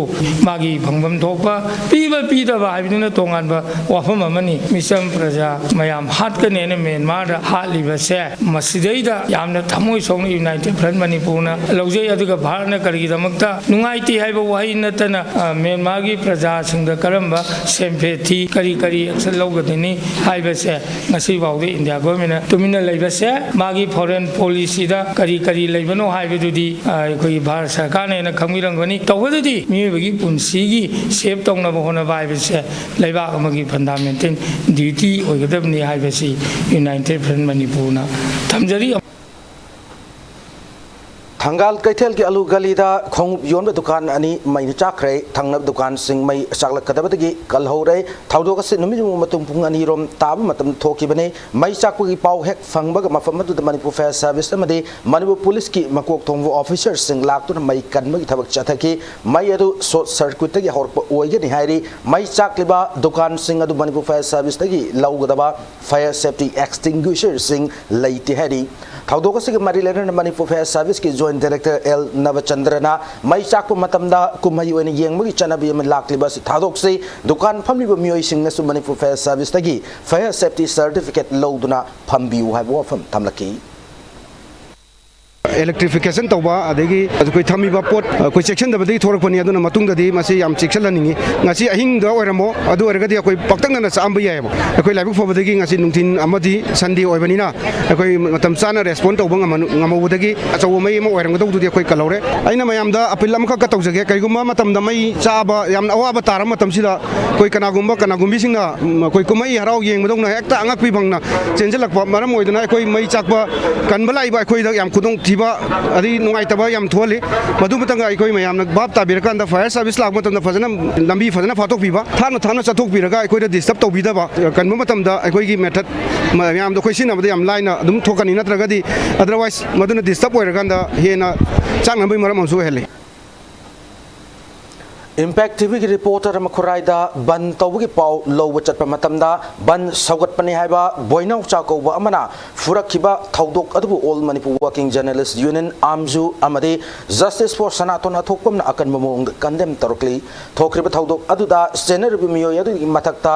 ꯃꯥꯒꯤ ꯐꯪꯐꯝ ꯊꯣꯛꯄ ꯄꯤꯕ ꯄꯤꯗꯕ ꯍꯥꯏꯕꯗꯨꯅ ꯇꯣꯉꯥꯟꯕ ꯋꯥꯐꯝ ꯑꯃꯅꯤ꯫ ꯃꯤꯆꯝ ꯄ꯭ꯔꯖꯥ ꯃꯌꯥꯝ ꯍꯥꯠꯀꯅꯦꯅ ꯃ꯭ꯌꯥꯟꯃꯥꯔꯗ ꯍꯥꯠꯂꯤꯕꯁꯦ, ꯃꯁꯤꯗꯩꯗ ꯌꯥꯝꯅ ꯊꯃꯣꯏ ꯁꯣꯛꯅ ꯌꯨꯅꯥꯏꯇꯦꯗ ꯐ꯭ꯔꯟꯠ ꯃꯅꯤꯄꯨꯔꯅ ꯂꯧꯖꯩ꯫ ꯑꯗꯨꯒ ꯚꯥꯔꯠꯅ ꯀꯔꯤꯒꯤꯗꯃꯛꯇ ꯅꯨꯡꯉꯥꯏꯇꯦ ꯍꯥꯏꯕ ꯋꯥꯍꯩ ꯅꯠꯇꯅ, ꯑ, ꯃ꯭ꯌꯥꯟꯃꯥꯔꯒꯤ ꯄ꯭ꯔꯖꯥꯁꯤꯡꯗ ꯀꯔꯝꯕ sympathy, ꯀꯔꯤ ꯀꯔꯤ action ꯂꯧꯒꯗꯣꯏꯅꯤ ꯍꯥꯏꯕꯁꯦ ꯉꯁꯤ ꯐꯥꯎꯗ ꯏꯟꯗꯤꯌꯥ ꯒꯣꯔꯃꯦꯟꯅ ꯇꯨꯃꯤꯟꯅ ꯂꯩꯕꯁꯦ, ꯃꯥꯒꯤ ꯐꯣꯔꯦꯟ ꯄꯣꯂꯤꯁꯤꯗ ꯀꯔꯤ ꯀꯔꯤ ꯂꯩꯕꯅꯣ ꯍꯥꯏꯕꯗꯨꯗꯤ, ꯑ, ꯑꯩꯈꯣꯏꯒꯤ ꯚꯥꯔꯠ ꯁꯔꯀꯥꯔꯅ ꯍꯦꯟꯅ ꯈꯪꯕꯤꯔꯝꯒꯅꯤ꯫ ꯇꯧꯕꯗꯗꯤ ꯃꯤꯑꯣꯏꯕꯒꯤ ꯄꯨꯟꯁꯤꯒꯤ ꯁꯦꯞ ꯇꯧꯅꯕ ꯍꯣꯠꯅꯕ ꯍꯥꯏꯕꯁꯦ ꯂꯩꯕꯥꯛ ꯑꯃꯒꯤ ꯐꯟꯗꯥꯃꯦꯟꯇꯦꯜ ꯗ꯭ꯌꯨꯇꯤ ꯑꯣꯏꯒꯗꯕꯅꯤ ꯍꯥꯏꯕꯁꯤ ꯌꯨꯅꯥꯏꯇꯦꯗ ꯐ꯭ꯔꯟꯠ ꯃꯅꯤꯄꯨꯔꯅ ꯊꯝꯖꯔꯤ꯫ ꯊꯪꯒꯥꯜ ꯀꯩꯊꯦꯜꯒꯤ ꯑꯂꯨ ꯒꯂꯤꯗ ꯈꯣꯡꯎꯞ ꯌꯣꯟꯕ ꯗꯨꯀꯥꯟ ꯑꯅꯤ ꯃꯩꯅ ꯆꯥꯛꯈ꯭ꯔꯦ꯫ ꯊꯪꯅꯕ ꯗꯨꯀꯥꯟꯁꯤꯡ ꯃꯩ ꯆꯥꯛꯂꯛꯀꯗꯕꯗꯒꯤ ꯀꯜꯍꯧꯔꯦ꯫ ꯊꯧꯗꯣꯛ ꯑꯁꯤ ꯅꯨꯃꯤꯠ ꯌꯨꯡꯕ ꯃꯇꯨꯡ ꯄꯨꯡ ꯑꯅꯤꯔꯣꯝ ꯇꯥꯕ ꯃꯇꯝꯗ ꯊꯣꯛꯈꯤꯕꯅꯤ꯫ ꯃꯩ ꯆꯥꯛꯄꯒꯤ ꯄꯥꯎ ꯍꯦꯛ ꯐꯪꯕꯒ ꯃꯐꯝ ꯑꯗꯨꯗ ꯃꯅꯤꯄꯨꯔ ꯐꯥꯌꯔ ꯁꯥꯔꯚꯤꯁ ꯑꯃꯗꯤ ꯃꯅꯤꯄꯨꯔ ꯄꯨꯂꯤꯁꯀꯤ ꯃꯀꯣꯛ ꯊꯣꯡꯕ ꯑꯣꯐꯤꯁꯔꯁꯤꯡ ꯂꯥꯛꯇꯨꯅ ꯃꯩ ꯀꯟꯕꯒꯤ ꯊꯕꯛ ꯆꯠꯊꯈꯤ꯫ ꯃꯩ ꯑꯗꯨ ꯁꯣꯔꯠ ꯁꯔꯀ꯭ꯌꯨꯠꯇꯒꯤ ꯍꯧꯔꯛꯄ ꯑꯣꯏꯒꯅꯤ ꯍꯥꯏꯔꯤ꯫ ꯃꯩ ꯆꯥꯛꯂꯤꯕ ꯗꯨꯀꯥꯟꯁꯤꯡ ꯑꯗꯨ ꯃꯅꯤꯄꯨꯔ ꯐꯥꯌꯔ ꯁꯥꯔꯚꯤꯁꯇꯒꯤ ꯂꯧꯒꯗꯕ ꯐꯥꯌꯔ ꯁꯦꯐꯇꯤ ꯑꯦꯛꯁꯇꯤꯡꯒ꯭ꯋꯤꯁꯔꯁꯤꯡ ꯂꯩꯇꯦ ꯍꯥꯏꯔꯤ꯫ ꯊꯧꯗꯣꯛ ꯑꯁꯤꯒ ꯃꯔꯤ ꯂꯩꯅꯅ ꯃꯅꯤꯄꯨꯔ ꯐꯥꯌꯔ ꯁꯥꯔꯚꯤꯁꯀꯤ ꯖꯣꯏꯟꯠ ꯗꯥꯏꯔꯦꯛꯇꯔ ꯑꯦꯜ ꯅꯕꯆꯟꯗ꯭ꯔꯅ ꯃꯩ ꯆꯥꯛꯄ ꯃꯇꯝꯗ ꯀꯨꯝꯍꯩ ꯑꯣꯏꯅ ꯌꯦꯡꯕꯒꯤ ꯆꯠꯅꯕꯤ ꯑꯃ ꯂꯥꯛꯂꯤꯕ ꯑꯁꯤ ꯊꯥꯗꯣꯛꯁꯤ꯫ ꯗꯨꯀꯥꯟ ꯐꯝꯂꯤꯕ ꯃꯤꯑꯣꯏꯁꯤꯡꯅꯁꯨ ꯃꯅꯤꯄꯨꯔ ꯐꯥꯌꯔ ꯁꯥꯔꯚꯤꯁꯇꯒꯤ ꯐꯥꯌꯔ ꯁꯦꯐꯇꯤ ꯁꯔꯇꯤꯐꯤꯀꯦꯠ ꯂꯧꯗꯨꯅ ꯐꯝꯕꯤꯌꯨ ꯍꯥꯏꯕ ꯋꯥꯐꯝ ꯊꯝꯂꯛꯈꯤ꯫ ꯏꯂꯦꯛꯇ꯭ꯔꯤꯐꯤꯀꯦꯁꯟ ꯇꯧꯕ, ꯑꯗꯒꯤ ꯑꯩꯈꯣꯏ ꯊꯝꯃꯤꯕ ꯄꯣꯠ ꯑꯩꯈꯣꯏ ꯆꯦꯛꯁꯤꯟꯗꯕꯗꯒꯤ ꯊꯣꯛꯂꯛꯄꯅꯤ꯫ ꯑꯗꯨꯅ ꯃꯇꯨꯡꯗꯗꯤ ꯃꯁꯤ ꯌꯥꯝ ꯆꯦꯛꯁꯤꯜꯍꯟꯅꯤꯡꯉꯤ꯫ ꯉꯁꯤ ꯑꯍꯤꯡꯗ ꯑꯣꯏꯔꯝꯃꯣ, ꯑꯗꯨ ꯑꯣꯏꯔꯒꯗꯤ ꯑꯩꯈꯣꯏ ꯄꯥꯛꯇꯛꯅꯅ ꯆꯥꯛꯑꯝꯕ ꯌꯥꯏꯑꯕ꯫ ꯑꯩꯈꯣꯏ ꯂꯥꯏꯕꯛ ꯐꯕꯗꯒꯤ ꯉꯁꯤ ꯅꯨꯡꯊꯤꯜ ꯑꯃꯗꯤ ꯁꯟꯗꯦ ꯑꯣꯏꯕꯅꯤꯅ ꯑꯩꯈꯣꯏ ꯃꯇꯝ ꯆꯥꯅ ꯔꯦꯁꯄꯣꯟ ꯇꯧꯕ ꯉꯝꯍꯟ-, ꯉꯝꯍꯧꯕꯗꯒꯤ ꯑꯆꯧꯕ ꯃꯩ ꯑꯃ ꯑꯣꯏꯔꯝꯒꯗꯧꯗꯨꯗꯤ ꯑꯩꯈꯣꯏ ꯀꯜꯍꯧꯔꯦ꯫ ꯑꯩꯅ ꯃꯌꯥꯝꯗ ꯑꯄꯤꯜ ꯑꯃꯈꯛꯀ ꯇꯧꯖꯒꯦ, ꯀꯔꯤꯒꯨꯝꯕ ꯃꯇꯝꯗ ꯃꯩ ꯆꯥꯕ ꯌꯥꯝꯅ ꯑꯋꯥꯕ ꯇꯥꯔꯕ ꯃꯇꯝꯁꯤꯗ ꯑꯩꯈꯣꯏ ꯀꯅꯥꯒꯨꯝꯕ ꯀꯅꯥꯒꯨꯝꯕꯤꯁꯤꯡꯅ, ꯎꯝ, ꯑꯩꯈꯣꯏ ꯀꯨꯝꯍꯩ ꯍꯔꯥꯎ ꯌꯦꯡꯕꯗꯧꯅ ꯍꯦꯛꯇ ꯑꯉꯛꯄꯤ ꯐꯪꯅ ꯆꯦꯟꯁꯤꯜꯂꯛꯄ ꯃꯔꯝ ꯑꯣꯏꯗꯨꯅ ꯑꯩꯈꯣꯏ ꯃꯩ ꯆꯥꯛꯄ ꯀꯟꯕ ꯂꯥꯛꯏꯕ ꯑꯩꯈꯣꯏꯗ ꯌꯥꯝ ꯈꯨꯗꯣꯡꯊꯤꯕ ꯑꯗꯩ ꯅꯨꯡꯉꯥꯏꯇꯕ ꯌꯥꯝ ꯊꯣꯛꯍꯜꯂꯤ꯫ ꯃꯗꯨꯃꯇꯪꯒ ꯑꯩꯈꯣꯏ ꯃꯌꯥꯝꯅ ꯚꯥꯞ ꯇꯥꯕꯤꯔꯀꯥꯟꯗ ꯐꯥꯌꯔ ꯁꯥꯔꯚꯤꯁ ꯂꯥꯛꯄ ꯃꯇꯝꯗ ꯐꯖꯅ ꯂꯝꯕꯤ ꯐꯖꯅ ꯐꯥꯠꯇꯣꯛꯄꯤꯕ, ꯊꯥꯞꯅ ꯊꯥꯞꯅ ꯆꯠꯊꯣꯛꯄꯤꯔꯒ ꯑꯩꯈꯣꯏꯗ ꯗꯤꯁꯇꯔꯕ ꯇꯧꯕꯤꯗꯕ꯫ ꯀꯟꯕ ꯃꯇꯝꯗ ꯑꯩꯈꯣꯏꯒꯤ ꯃꯦꯊꯠ ꯃꯌꯥꯝꯗꯣ ꯑꯩꯈꯣꯏ ꯁꯤꯖꯤꯟꯅꯕꯗ ꯌꯥꯝ ꯂꯥꯏꯅ ꯑꯗꯨꯝ ꯊꯣꯛꯀꯅꯤ, ꯅꯠꯇ꯭ꯔꯒꯗꯤ ꯑꯗꯔꯋꯥꯏꯁ ꯃꯗꯨꯅ ꯗꯤꯁꯇꯔꯕ ꯑꯣꯏꯔꯀꯥꯟꯗ ꯍꯦꯟꯅ ꯆꯥꯛꯅꯕꯒꯤ ꯃꯔꯝ ꯑꯃꯁꯨ ꯑꯣꯏꯍꯜꯂꯤ꯫ ꯏꯝꯄꯦꯛ ꯇꯤꯚꯤꯒꯤ ꯔꯤꯄꯣꯔꯇꯔ ꯑꯃ ꯈꯨꯔꯥꯏꯗ ꯕꯟ ꯇꯧꯕꯒꯤ ꯄꯥꯎ ꯂꯧꯕ ꯆꯠꯄ ꯃꯇꯝꯗ ꯕꯟ ꯁꯧꯒꯠꯄꯅꯤ ꯍꯥꯏꯕ ꯕꯣꯏꯅꯥꯎꯆꯥ ꯀꯧꯕ ꯑꯃꯅ ꯐꯨꯔꯛꯈꯤꯕ ꯊꯧꯗꯣꯛ ꯑꯗꯨꯕꯨ all Manipur working journalist union, AMJU, ꯑꯃꯗꯤ ꯖꯁꯇꯤꯁ ꯐꯣꯔ ꯁꯅꯥꯇꯣꯟ ꯑꯊꯣꯛꯄꯝꯅ ꯑꯀꯟꯕ ꯃꯑꯣꯡꯗ ꯀꯟꯗꯦꯝ ꯇꯧꯔꯛꯂꯤ꯫ ꯊꯣꯛꯈ꯭ꯔꯤꯕ ꯊꯧꯗꯣꯛ ꯑꯗꯨꯗ ꯆꯦꯟꯅꯔꯤꯕ ꯃꯤꯑꯣꯏ ꯑꯗꯨꯒꯤ ꯃꯊꯛꯇ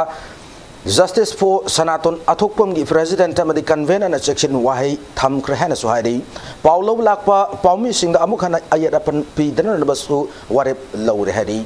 ꯖꯁꯇꯤꯁ ꯐꯣꯔ ꯁꯅꯥꯇꯣꯟ ꯑꯊꯣꯛꯄꯝꯒꯤ ꯄ꯭ꯔꯦꯁꯤꯗꯦꯟꯠ ꯑꯃꯗꯤ ꯀꯟꯚꯦꯅꯔꯅ ꯆꯦꯛꯁꯤꯟ ꯋꯥꯍꯩ ꯊꯝꯈ꯭ꯔꯦ ꯍꯥꯏꯅꯁꯨ ꯍꯥꯏꯔꯤ꯫ ꯄꯥꯎ ꯂꯧꯕ ꯂꯥꯛꯄ ꯄꯥꯎꯃꯤꯁꯤꯡꯗ ꯑꯃꯨꯛ ꯍꯟꯅ ꯑꯌꯦꯠ ꯑꯄꯟ ꯄꯤꯗꯅꯅꯕꯁꯨ ꯋꯥꯔꯦꯞ ꯂꯧꯔꯦ ꯍꯥꯏꯔꯤ꯫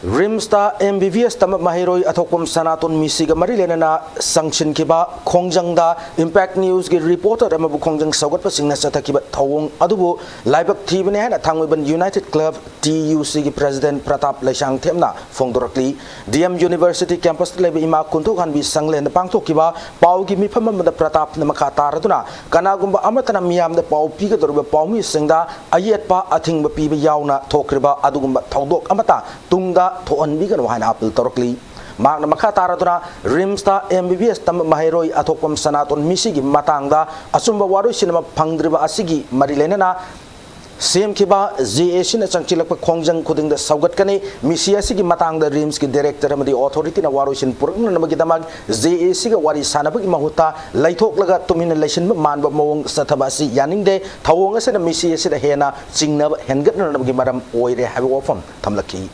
ꯔꯤꯝꯁꯇ ꯑꯦꯝ ꯕꯤ ꯕꯤ ꯑꯦꯁ ꯇꯝꯕ ꯃꯍꯩꯔꯣꯏ ꯑꯊꯣꯛꯄꯝ ꯁꯅꯥꯇꯣꯟ ꯃꯤꯁꯤꯒ ꯃꯔꯤ ꯂꯩꯅꯅ ꯁꯪꯁꯤꯟꯈꯤꯕ ꯈꯣꯡꯖꯪꯗ Impact Newsꯀꯤ reporter ꯑꯃꯕꯨ ꯈꯣꯡꯖꯪ ꯁꯧꯒꯠꯄꯁꯤꯡꯅ ꯆꯠꯊꯈꯤꯕ ꯊꯧꯑꯣꯡ ꯑꯗꯨꯕꯨ ꯂꯥꯏꯕꯛ ꯊꯤꯕꯅꯤ ꯍꯥꯏꯅ ꯊꯥꯡꯃꯩꯕꯟ United Club T U Cꯒꯤ president Pratap ꯂꯩꯁꯥꯡꯊꯦꯝꯅ ꯐꯣꯡꯗꯣꯔꯛꯂꯤ꯫ D M University campusꯇ ꯂꯩꯕ ꯏꯃꯥ ꯀꯨꯟꯊꯧ ꯍꯥꯟꯕꯤ ꯁꯪꯂꯦꯟꯗ ꯄꯥꯡꯊꯣꯛꯈꯤꯕ ꯄꯥꯎꯒꯤ ꯃꯤꯐꯝ ꯑꯃꯗ ꯄ꯭ꯔꯇꯥꯞꯅ ꯃꯈꯥ ꯇꯥꯔꯗꯨꯅ ꯀꯅꯥꯒꯨꯝꯕ ꯑꯃꯠꯇꯅ ꯃꯤꯌꯥꯝꯗ ꯄꯥꯎ ꯄꯤꯒꯗꯧꯔꯤꯕ ꯄꯥꯎꯃꯤꯁꯤꯡꯗ ꯑꯌꯦꯠꯄ ꯑꯊꯤꯡꯕ ꯄꯤꯕ ꯌꯥꯎꯅ ꯊꯣꯛꯈ꯭ꯔꯤꯕ ꯑꯗꯨꯒꯨꯝꯕ ꯊꯧꯗꯣꯛ ꯑꯃꯠꯇ ꯇꯨꯡꯗ ꯊꯣꯛꯍꯟꯕꯤꯒꯅꯨ ꯍꯥꯏꯅ appeal ꯇꯧꯔꯛꯂꯤ꯫ ꯃꯍꯥꯛꯅ ꯃꯈꯥ ꯇꯥꯔꯗꯨꯅ ꯔꯤꯝꯁꯇ ꯑꯦꯝ ꯕꯤ ꯕꯤ ꯑꯦꯁ ꯇꯝꯕ ꯃꯍꯩꯔꯣꯏ ꯑꯊꯣꯛꯄꯝ ꯁꯅꯥꯇꯣꯟ ꯃꯤꯁꯤꯒꯤ ꯃꯇꯥꯡꯗ ꯑꯆꯨꯝꯕ ꯋꯥꯔꯣꯏꯁꯤꯟ ꯑꯃ ꯐꯪꯗ꯭ꯔꯤꯕ ꯑꯁꯤꯒꯤ ꯃꯔꯤ ꯂꯩꯅꯅ ꯁꯦꯝꯈꯤꯕ J A Cꯅ ꯆꯪꯁꯤꯜꯂꯛꯄ ꯈꯣꯡꯖꯪ ꯈꯨꯗꯤꯡꯗ ꯁꯧꯒꯠꯀꯅꯤ꯫ ꯃꯤꯁꯤ ꯑꯁꯤꯒꯤ ꯃꯇꯥꯡꯗ ꯔꯤꯝꯁꯀꯤ director ꯑꯃꯗꯤ authorityꯅ ꯋꯥꯔꯣꯏꯁꯤꯟ ꯄꯨꯔꯛꯅꯅꯕꯒꯤꯗꯃꯛ J A Cꯒ ꯋꯥꯔꯤ ꯁꯥꯟꯅꯕꯒꯤ ꯃꯍꯨꯠꯇ ꯂꯩꯊꯣꯛꯂꯒ ꯇꯨꯃꯤꯟꯅ ꯂꯩꯁꯤꯟꯕ ꯃꯥꯟꯕ ꯃꯑꯣꯡ ꯆꯠꯊꯕ ꯑꯁꯤ ꯌꯥꯅꯤꯡꯗꯦ꯫ ꯊꯧꯑꯣꯡ ꯑꯁꯤꯅ ꯃꯤꯁꯤ ꯑꯁꯤꯗ ꯍꯦꯟꯅ ꯆꯤꯡꯅꯕ ꯍꯦꯟꯒꯠꯅꯅꯕꯒꯤ ꯃꯔꯝ ꯑꯣꯏꯔꯦ ꯍꯥꯏꯕ ꯋꯥꯐꯝ ꯊꯝꯂꯛꯈꯤ꯫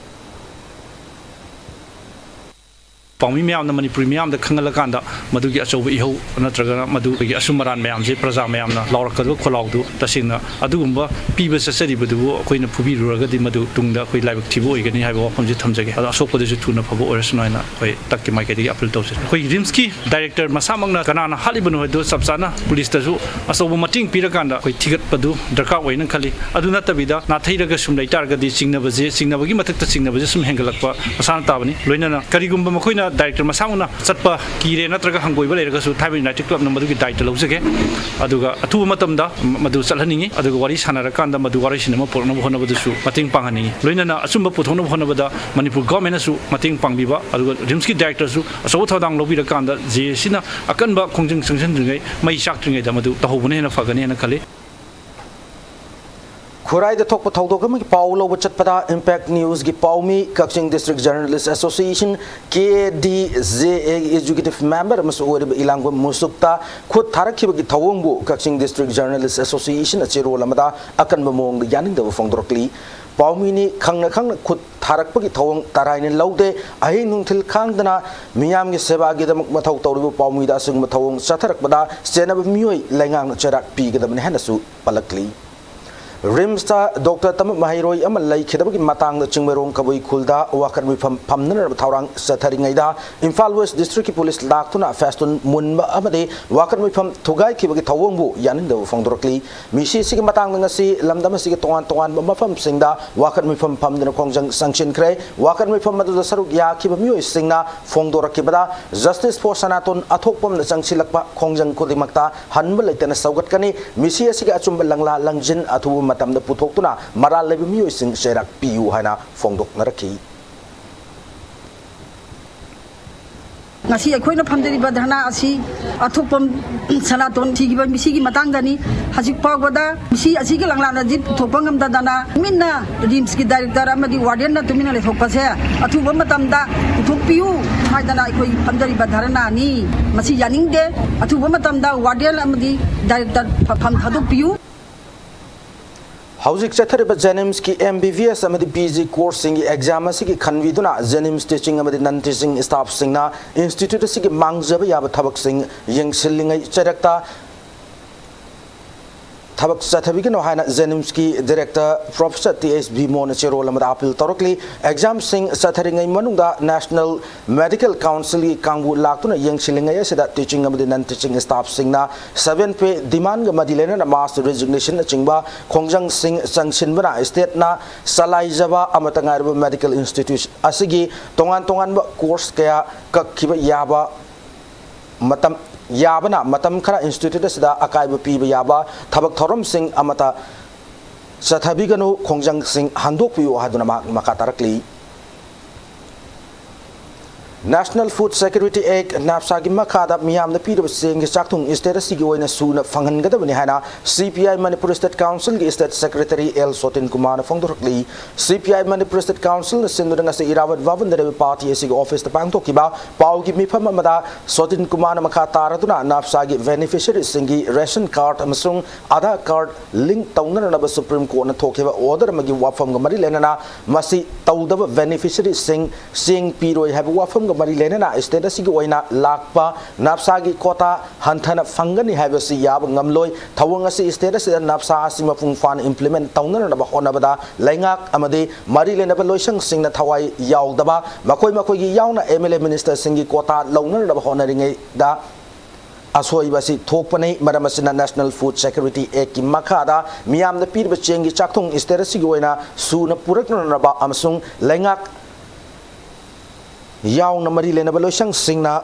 ꯄꯥꯎꯃꯤ ꯃꯌꯥꯝꯅ, ꯃꯅꯤꯄꯨꯔꯤ ꯃꯤꯌꯥꯝꯗ ꯈꯪꯍꯜꯂꯀꯥꯟꯗ ꯃꯗꯨꯒꯤ ꯑꯆꯧꯕ ꯏꯍꯧ ꯅꯠꯇ꯭ꯔꯒꯅ ꯃꯗꯨ ꯑꯩꯈꯣꯏꯒꯤ ꯑꯆꯨꯝ ꯑꯔꯥꯟ ꯃꯌꯥꯝꯁꯦ ꯄ꯭ꯔꯖꯥ ꯃꯌꯥꯝꯅ ꯂꯥꯎꯔꯛꯀꯗꯕ ꯈꯣꯜꯂꯥꯎꯗꯨ ꯇꯁꯦꯡꯅ ꯑꯗꯨꯒꯨꯝꯕ ꯄꯤꯕ ꯆꯠꯆꯔꯤꯕꯗꯨꯕꯨ ꯑꯩꯈꯣꯏꯅ ꯐꯨꯕꯤꯔꯨꯔꯒꯗꯤ ꯃꯗꯨ ꯇꯨꯡꯗ ꯑꯩꯈꯣꯏ ꯂꯥꯏꯕꯛ ꯊꯤꯕ ꯑꯣꯏꯒꯅꯤ ꯍꯥꯏꯕ ꯋꯥꯐꯝꯁꯤ ꯊꯝꯖꯒꯦ꯫ ꯑꯗꯣ ꯑꯁꯣꯛꯄꯗꯨꯁꯨ ꯊꯨꯅ ꯐꯕ ꯑꯣꯏꯔꯁꯅꯨ ꯍꯥꯏꯅ ꯑꯩꯈꯣꯏ ꯇꯛꯀꯤ ꯃꯥꯏꯀꯩꯗꯒꯤ appeal ꯇꯧꯖꯔꯤ꯫ ꯑꯩꯈꯣꯏ ꯔꯤꯝꯁꯀꯤ director ꯃꯁꯥꯃꯛꯅ ꯀꯅꯥꯅ ꯍꯥꯠꯂꯤꯕꯅꯣ ꯍꯥꯏꯗꯨ ꯆꯞ ꯆꯥꯅ ꯄꯨꯂꯤꯁꯇꯁꯨ ꯑꯆꯧꯕ ꯃꯇꯦꯡ ꯄꯤꯔꯀꯥꯟꯗ ꯑꯩꯈꯣꯏ ꯊꯤꯒꯠꯄꯗꯨ ꯗꯔꯀꯥꯔ ꯑꯣꯏꯅ ꯈꯜꯂꯤ꯫ ꯑꯗꯨ ꯅꯠꯇꯕꯤꯗ ꯅꯥꯊꯩꯔꯒ ꯁꯨꯝ ꯂꯩꯇꯥꯔꯒꯗꯤ ꯆꯤꯡꯅꯕꯁꯦ, ꯆꯤꯡꯅꯕꯒꯤ ꯃꯊꯛꯇ ꯆꯤꯡꯅꯕꯁꯦ ꯁꯨꯝ ꯍꯦꯟꯒꯠꯂꯛꯄ ꯃꯁꯥꯅ ꯇꯥꯕꯅꯤ꯫ ꯂꯣꯏꯅꯅ ꯀꯔꯤꯒꯨꯝꯕ ꯃꯈꯣꯏꯅ director ꯃꯁꯥꯃꯛꯅ ꯆꯠꯄ ꯀꯤꯔꯦ ꯅꯠꯇ꯭ꯔꯒ ꯍꯪꯒꯣꯏꯕ ꯂꯩꯔꯒꯁꯨ ꯊꯥꯏꯕ United Clubꯅ ꯃꯗꯨꯒꯤ ꯗꯥꯏꯇ ꯂꯧꯖꯒꯦ꯫ ꯑꯗꯨꯒ ꯑꯊꯨꯕ ꯃꯇꯝꯗ ꯃꯗꯨ ꯆꯠꯍꯟꯅꯤꯡꯉꯤ꯫ ꯑꯗꯨꯒ ꯋꯥꯔꯤ ꯁꯥꯟꯅꯔꯀꯥꯟꯗ ꯃꯗꯨ ꯋꯥꯔꯣꯏꯁꯤꯟ ꯑꯃ ꯄꯨꯔꯛꯅꯕ ꯍꯣꯠꯅꯕꯗꯁꯨ ꯃꯇꯦꯡ ꯄꯥꯡꯍꯟꯅꯤꯡꯉꯤ꯫ ꯂꯣꯏꯅꯅ ꯑꯆꯨꯝꯕ ꯄꯨꯊꯣꯛꯅꯕ ꯍꯣꯠꯅꯕꯗ ꯃꯅꯤꯄꯨꯔ governmentꯅꯁꯨ ꯃꯇꯦꯡ ꯄꯥꯡꯕꯤꯕ, ꯑꯗꯨꯒ ꯔꯤꯝꯁꯀꯤ directorꯁꯨ ꯑꯆꯧꯕ ꯊꯧꯗꯥꯡ ꯂꯧꯕꯤꯔꯀꯥꯟꯗ J A Cꯅ ꯑꯀꯟꯕ ꯈꯣꯡꯖꯪ ꯆꯪꯁꯤꯟꯗ꯭ꯔꯤꯉꯩ, ꯃꯩ ꯆꯥꯛꯇ꯭ꯔꯤꯉꯩꯗ ꯃꯗꯨ ꯇꯧꯍꯧꯕꯅ ꯍꯦꯟꯅ ꯐꯒꯅꯤ ꯍꯥꯏꯅ ꯈꯜꯂꯤ꯫ ꯈꯨꯔꯥꯏꯗ ꯊꯣꯛꯄ ꯊꯧꯗꯣꯛ ꯑꯃꯒꯤ ꯄꯥꯎ ꯂꯧꯕ ꯆꯠꯄꯗ Impact Newsꯀꯤ ꯄꯥꯎꯃꯤ, Kakching District Journalist Association, K D J A executive member ꯑꯃꯁꯨ ꯑꯣꯏꯔꯤꯕ ꯏꯂꯥꯡꯕꯝ ꯃꯨꯁꯨꯛꯇ ꯈꯨꯠ ꯊꯥꯔꯛꯈꯤꯕꯒꯤ ꯊꯧꯑꯣꯡꯕꯨ ꯀꯛꯆꯤꯡ District Journalist Associationꯅ ꯆꯦꯔꯣꯜ ꯑꯃꯗ ꯑꯀꯟꯕ ꯃꯑꯣꯡꯗ ꯌꯥꯅꯤꯡꯗꯕ ꯐꯣꯡꯗꯣꯔꯛꯂꯤ꯫ ꯄꯥꯎꯃꯤꯅꯤ ꯈꯪꯅ ꯈꯪꯅ ꯈꯨꯠ ꯊꯥꯔꯛꯄꯒꯤ ꯊꯧꯑꯣꯡ ꯇꯔꯥꯏꯅ ꯂꯧꯗꯦ꯫ ꯑꯍꯤꯡ ꯅꯨꯡꯊꯤꯜ ꯈꯥꯡꯗꯅ ꯃꯤꯌꯥꯝꯒꯤ ꯁꯦꯕꯥꯒꯤꯗꯃꯛ ꯃꯊꯧ ꯇꯧꯔꯤꯕ ꯄꯥꯎꯃꯤꯗ ꯑꯁꯤꯒꯨꯝꯕ ꯊꯧꯑꯣꯡ ꯆꯠꯊꯔꯛꯄꯗ ꯆꯦꯟꯅꯕ ꯃꯤꯑꯣꯏ ꯂꯩꯉꯥꯛꯅ ꯆꯩꯔꯥꯛ ꯄꯤꯒꯗꯕꯅꯤ ꯍꯥꯏꯅꯁꯨ ꯄꯜꯂꯛꯂꯤ꯫ ꯔꯤꯝꯁꯇ ꯗꯣꯛꯇꯔ ꯇꯝꯕ ꯃꯍꯩꯔꯣꯏ ꯑꯃ ꯂꯩꯈꯤꯗꯕꯒꯤ ꯃꯇꯥꯡꯗ ꯆꯤꯡꯃꯩꯔꯣꯡ ꯀꯕꯨꯏ ꯈꯨꯜꯗ ꯋꯥꯀꯠ ꯃꯤꯐꯝ ꯐꯝꯅꯅꯕ ꯊꯧꯔꯥꯡ ꯆꯠꯊꯔꯤꯉꯩꯗ ꯏꯝꯐꯥꯜ ꯋꯦꯁ ꯗꯤꯁꯇ꯭ꯔꯤꯛꯀꯤ ꯄꯨꯂꯤꯁ ꯂꯥꯛꯇꯨꯅ ꯐꯦꯁꯇꯨꯟ ꯃꯨꯟꯕ ꯑꯃꯗꯤ ꯋꯥꯀꯠ ꯃꯤꯐꯝ ꯊꯨꯒꯥꯏꯈꯤꯕꯒꯤ ꯊꯧꯑꯣꯡꯕꯨ ꯌꯥꯅꯤꯡꯗꯕ ꯐꯣꯡꯗꯣꯔꯛꯂꯤ꯫ ꯃꯤꯁꯤ ꯑꯁꯤꯒꯤ ꯃꯇꯥꯡꯗ ꯉꯁꯤ ꯂꯝꯗꯝ ꯑꯁꯤꯒꯤ ꯇꯣꯉꯥꯟ ꯇꯣꯉꯥꯟꯕ ꯃꯐꯝꯁꯤꯡꯗ ꯋꯥꯀꯠ ꯃꯤꯐꯝ ꯐꯝꯗꯨꯅ ꯈꯣꯡꯖꯪ ꯆꯪꯁꯤꯟꯈ꯭ꯔꯦ꯫ ꯋꯥꯀꯠ ꯃꯤꯐꯝ ꯑꯗꯨꯗ ꯁꯔꯨꯛ ꯌꯥꯈꯤꯕ ꯃꯤꯑꯣꯏꯁꯤꯡꯅ ꯐꯣꯡꯗꯣꯔꯛꯈꯤꯕꯗ, ꯖꯁꯇꯤꯁ ꯐꯣꯔ ꯁꯅꯥꯇꯣꯟ ꯑꯊꯣꯛꯄꯝꯅ ꯆꯪꯁꯤꯜꯂꯛꯄ ꯈꯣꯡꯖꯪ ꯈꯨꯗꯤꯡꯃꯛꯇ ꯍꯟꯕ ꯂꯩꯇꯅ ꯁꯧꯒꯠꯀꯅꯤ꯫ ꯃꯤꯁꯤ ꯑꯁꯤꯒꯤ ꯑꯆꯨꯝꯕ ꯂꯪꯂꯥ ꯂꯪꯖꯤꯟ ꯑꯊꯨꯕ ꯃꯇꯝꯗ ꯄꯨꯊꯣꯛꯇꯨꯅ ꯃꯔꯥꯜ ꯂꯩꯕ ꯃꯤꯑꯣꯏꯁꯤꯡ ꯆꯩꯔꯥꯛ ꯄꯤꯌꯨ ꯍꯥꯏꯅ ꯐꯣꯡꯗꯣꯛꯅꯔꯛꯈꯤ꯫ ꯉꯁꯤ ꯑꯩꯈꯣꯏꯅ ꯐꯝꯖꯔꯤꯕ ꯙꯔꯅꯥ ꯑꯁꯤ ꯑꯊꯣꯛꯄꯝ ꯁꯅꯥꯇꯣꯟ ꯊꯤꯈꯤꯕ ꯃꯤꯁꯤꯒꯤ ꯃꯇꯥꯡꯗꯅꯤ꯫ ꯍꯧꯖꯤꯛ ꯐꯥꯎꯕꯗ ꯃꯤꯁꯤ ꯑꯁꯤꯒꯤ ꯂꯪꯂꯥꯗꯗꯤ ꯄꯨꯊꯣꯛꯄ ꯉꯝꯗꯗꯅ ꯇꯨꯃꯤꯟꯅ ꯔꯤꯝꯁꯀꯤ ꯗꯥꯏꯔꯦꯛꯇꯔ ꯑꯃꯗꯤ ꯋꯥꯔꯗꯦꯟꯅ ꯇꯨꯃꯤꯟꯅ ꯂꯩꯊꯣꯛꯄꯁꯦ ꯑꯊꯨꯕ ꯃꯇꯝꯗ ꯄꯨꯊꯣꯛꯄꯤꯌꯨ ꯍꯥꯏꯗꯅ ꯑꯩꯈꯣꯏ ꯐꯝꯖꯔꯤꯕ ꯙꯔꯅꯥꯅꯤ꯫ ꯃꯁꯤ ꯌꯥꯅꯤꯡꯗꯦ꯫ ꯑꯊꯨꯕ ꯃꯇꯝꯗ ꯋꯥꯔꯗꯦꯟ ꯑꯃꯗꯤ ꯗꯥꯏꯔꯦꯛꯇꯔ ꯐꯝ ꯊꯥꯗꯣꯛꯄꯤꯌꯨ꯫ ꯍꯧꯖꯤꯛ ꯆꯠꯊꯔꯤꯕ ꯖꯦꯅꯤꯝꯁꯀꯤ ꯑꯦꯝ ꯕꯤ ꯕꯤ ꯑꯦꯁ ꯑꯃꯗꯤ ꯄꯤ ꯖꯤ ꯀꯣꯔꯁꯁꯤꯡꯒꯤ ꯑꯦꯛꯖꯥꯝ ꯑꯁꯤꯒꯤ ꯈꯟꯕꯤꯗꯨꯅ ꯖꯦꯅꯤꯝꯁ ꯇꯤꯆꯤꯡ ꯑꯃꯗꯤ ꯅꯟ ꯇꯤꯆꯤꯡ ꯁ꯭ꯇꯥꯐꯁꯤꯡꯅ ꯏꯟꯁꯇꯤꯇ꯭ꯌꯨꯠ ꯑꯁꯤꯒꯤ ꯃꯥꯡꯖꯕ ꯌꯥꯕ ꯊꯕꯛꯁꯤꯡ ꯌꯦꯡꯁꯤꯜꯂꯤꯉꯩ ꯆꯩꯔꯛꯇ ꯊꯕꯛ ꯆꯠꯊꯕꯤꯒꯅꯨ ꯍꯥꯏꯅ ꯖꯦꯅꯤꯝꯁꯀꯤ ꯗꯤꯔꯦꯛꯇꯔ ꯄ꯭ꯔꯣꯐꯦꯁꯔ ꯇꯤ ꯑꯩꯆ ꯚꯤꯃꯣꯅ ꯆꯦꯔꯣꯜ ꯑꯃꯗ ꯑꯥꯄꯤꯜ ꯇꯧꯔꯛꯂꯤ꯫ ꯑꯦꯛꯖꯥꯝꯁꯤꯡ ꯆꯠꯊꯔꯤꯉꯩ ꯃꯅꯨꯡꯗ ꯅꯦꯁꯅꯦꯜ ꯃꯦꯗꯤꯀꯦꯜ ꯀꯥꯎꯟꯁꯤꯜꯒꯤ ꯀꯥꯡꯕꯨ ꯂꯥꯛꯇꯨꯅ ꯌꯦꯡꯁꯤꯜꯂꯤꯉꯩ ꯑꯁꯤꯗ ꯇꯤꯆꯤꯡ ꯑꯃꯗꯤ ꯅꯟ ꯇꯤꯆꯤꯡ ꯁ꯭ꯇꯥꯐꯁꯤꯡꯅ ꯁꯚꯦꯟ ꯄꯦ ꯗꯤꯃꯥꯟꯒ ꯃꯔꯤ ꯂꯩꯅꯅ ꯃꯥꯁ ꯔꯤꯖꯤꯒꯅꯦꯁꯟꯅꯆꯤꯡꯕ ꯈꯣꯡꯖꯪꯁꯤꯡ ꯆꯪꯁꯤꯟꯕꯅ ꯁ꯭ꯇꯦꯠꯅ ꯆꯂꯥꯏꯖꯕ ꯑꯃꯠꯇ ꯉꯥꯏꯔꯕ ꯃꯦꯗꯤꯀꯦꯜ ꯏꯟꯁꯇꯤꯇ꯭ꯌꯨꯠ ꯑꯁꯤꯒꯤ ꯇꯣꯉꯥꯟ ꯇꯣꯉꯥꯟꯕ ꯀꯣꯔꯁ ꯀꯌꯥ ꯀꯛꯈꯤꯕ ꯌꯥꯕ ꯃꯇꯝ ꯌꯥꯕꯅ ꯃꯇꯝ ꯈꯔ ꯏꯟꯁꯇꯤꯇ꯭ꯌꯨꯠ ꯑꯁꯤꯗ ꯑꯀꯥꯏꯕ ꯄꯤꯕ ꯌꯥꯕ ꯊꯕꯛ ꯊꯧꯔꯝꯁꯤꯡ ꯑꯃꯠꯇ ꯆꯠꯊꯕꯤꯒꯅꯨ, ꯈꯣꯡꯖꯪꯁꯤꯡ ꯍꯟꯗꯣꯛꯄꯤꯌꯨ ꯍꯥꯏꯗꯨꯅ ꯃꯍꯥꯛ ꯃꯈꯥ ꯇꯥꯔꯛꯂꯤ꯫ National Food Security Act, ꯅꯥꯞꯁꯥꯒꯤ ꯃꯈꯥꯗ ꯃꯤꯌꯥꯝꯗ ꯄꯤꯔꯤꯕ ꯆꯦꯡꯒꯤ ꯆꯥꯛꯊꯨꯡ ꯁ꯭ꯇꯦꯠ ꯑꯁꯤꯒꯤ ꯑꯣꯏꯅ ꯁꯨꯅ ꯐꯪꯍꯟꯒꯗꯕꯅꯤ ꯍꯥꯏꯅ ꯁꯤ ꯄꯤ ꯑꯥꯏ ꯃꯅꯤꯄꯨꯔ ꯁ꯭ꯇꯦꯠ ꯀꯥꯎꯟꯁꯤꯜꯒꯤ ꯁ꯭ꯇꯦꯠ ꯁꯦꯀ꯭ꯔꯦꯇꯔꯤ ꯑꯦꯜ ꯁꯣꯇꯤꯟ ꯀꯨꯃꯥꯔꯅ ꯐꯣꯡꯗꯣꯔꯛꯂꯤ꯫ ꯁꯤ ꯄꯤ ꯑꯥꯏ ꯃꯅꯤꯄꯨꯔ ꯁ꯭ꯇꯦꯠ ꯀꯥꯎꯟꯁꯤꯜꯅ ꯁꯤꯟꯗꯨꯅ ꯉꯁꯤ ꯏꯔꯥꯕꯣꯠ ꯚꯕꯟꯗ ꯂꯩꯕ ꯄꯥꯔꯇꯤ ꯑꯁꯤꯒꯤ ꯑꯣꯐꯤꯁꯇ ꯄꯥꯡꯊꯣꯛꯈꯤꯕ ꯄꯥꯎꯒꯤ ꯃꯤꯐꯝ ꯑꯃꯗ ꯁꯣꯇꯤꯟ ꯀꯨꯃꯥꯔꯅ ꯃꯈꯥ ꯇꯥꯔꯗꯨꯅ ꯅꯥꯞꯁꯥꯒꯤ ꯕꯦꯅꯤꯐꯤꯁꯔꯤꯁꯤꯡꯒꯤ ꯔꯦꯁꯟ ꯀꯥꯔꯗ ꯑꯃꯁꯨꯡ ꯑꯥꯙꯥꯔ ꯀꯥꯔꯗ ꯂꯤꯡ ꯇꯧꯅꯅꯕ ꯁꯨꯄ꯭ꯔꯤꯝ ꯀꯣꯔꯠꯅ ꯊꯣꯛꯈꯤꯕ ꯑꯣꯔꯗꯔ ꯑꯃꯒꯤ ꯋꯥꯐꯝꯒ ꯃꯔꯤ ꯂꯩꯅꯅ ꯃꯁꯤ ꯇꯧꯗꯕ ꯕꯦꯅꯤꯐꯤꯁꯔꯤꯁꯤꯡ ꯆꯦꯡ ꯄꯤꯔꯣꯏ ꯍꯥꯏꯕ ꯋꯥꯐꯝꯒ ꯃꯔꯤ ꯂꯩꯅꯅ state ꯑꯁꯤꯒꯤ ꯑꯣꯏꯅ ꯂꯥꯛꯄ NAFSAꯒꯤ quota ꯍꯟꯊꯅ ꯐꯪꯒꯅꯤ ꯍꯥꯏꯕꯁꯤ ꯌꯥꯕ ꯉꯝꯂꯣꯏ꯫ ꯊꯧꯑꯣꯡ ꯑꯁꯤ state ꯑꯁꯤꯗ NAFSA ꯑꯁꯤ ꯃꯄꯨꯡ ꯐꯥꯅ implement ꯇꯧꯅꯅꯕ ꯍꯣꯠꯅꯕꯗ ꯂꯩꯉꯥꯛ ꯑꯃꯗꯤ ꯃꯔꯤ ꯂꯩꯅꯕ ꯂꯣꯏꯁꯪꯁꯤꯡꯅ ꯊꯋꯥꯏ ꯌꯥꯎꯗꯕ, ꯃꯈꯣꯏ ꯃꯈꯣꯏꯒꯤ ꯌꯥꯎꯅ MLA ministerꯁꯤꯡꯒꯤ quota ꯂꯧꯅꯅꯕ ꯍꯣꯠꯅꯔꯤꯉꯩꯗ ꯑꯁꯣꯏꯕ ꯑꯁꯤ ꯊꯣꯛꯄꯅꯤ꯫ ꯃꯔꯝ ꯑꯁꯤꯅ National Food Security Actꯀꯤ ꯃꯈꯥꯗ ꯃꯤꯌꯥꯝꯗ ꯄꯤꯔꯤꯕ ꯆꯦꯡꯒꯤ ꯆꯥꯛꯊꯨꯡ state ꯑꯁꯤꯒꯤ ꯑꯣꯏꯅ ꯁꯨꯅ ꯄꯨꯔꯛꯅꯅꯕ ꯑꯃꯁꯨꯡ ꯂꯩꯉꯥꯛ ꯌꯥꯎꯅ ꯃꯔꯤ ꯂꯩꯅꯕ ꯂꯣꯏꯁꯪꯁꯤꯡꯅ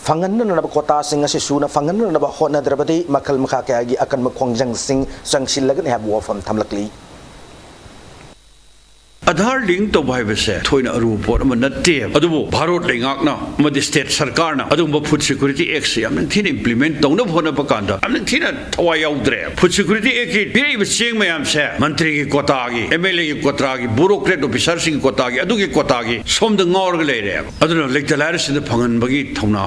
ꯐꯪꯍꯟꯅꯅꯕ quotaꯁꯤꯡ ꯑꯁꯤ ꯁꯨꯅ ꯐꯪꯍꯟꯅꯅꯕ ꯍꯣꯠꯅꯗ꯭ꯔꯕꯗꯤ ꯃꯈꯜ ꯃꯈꯥ ꯀꯌꯥꯒꯤ ꯑꯀꯟꯕ ꯈꯣꯡꯖꯪꯁꯤꯡ ꯆꯪꯁꯤꯜꯂꯒꯅꯤ ꯍꯥꯏꯕ ꯋꯥꯐꯝ ꯊꯝꯂꯛꯂꯤ꯫ ꯑꯥꯙꯥꯔ link ꯇꯧꯕ ꯍꯥꯏꯕꯁꯦ ꯊꯣꯏꯅ ꯑꯔꯨꯕ ꯄꯣꯠ ꯑꯃ ꯅꯠꯇꯦ꯫ ꯑꯗꯨꯕꯨ ꯚꯥꯔꯠ ꯂꯩꯉꯥꯛꯅ ꯑꯃꯗꯤ state ꯁꯔꯀꯥꯔꯅ ꯑꯗꯨꯒꯨꯝꯕ Food Security Actꯁꯦ ꯌꯥꯝ ꯅꯤꯡꯊꯤꯅ implement ꯇꯧꯅꯕ ꯍꯣꯠꯅꯕ ꯀꯥꯟꯗ ꯌꯥꯝ ꯅꯤꯡꯊꯤꯅ ꯊꯋꯥꯏ ꯌꯥꯎꯗ꯭ꯔꯦ꯫ Food Security Actꯀꯤ ꯄꯤꯔꯛꯏꯕ ꯆꯦꯡ ꯃꯌꯥꯝꯁꯦ ꯃꯟꯇ꯭ꯔꯤꯒꯤ quotaꯒꯤ, MLAꯒꯤ quotaꯒꯤ, bureaucrat officerꯁꯤꯡꯒꯤ quotaꯒꯤ, ꯑꯗꯨꯒꯤ quotaꯒꯤ ꯁꯣꯝꯗ ꯉꯥꯎꯔꯒ ꯂꯩꯔꯦꯕ꯫ ꯑꯗꯨꯅ ꯂꯩꯇ ꯂꯥꯏꯔꯁꯤꯡꯗ ꯐꯪꯍꯟꯕꯒꯤ ꯊꯧꯅꯥ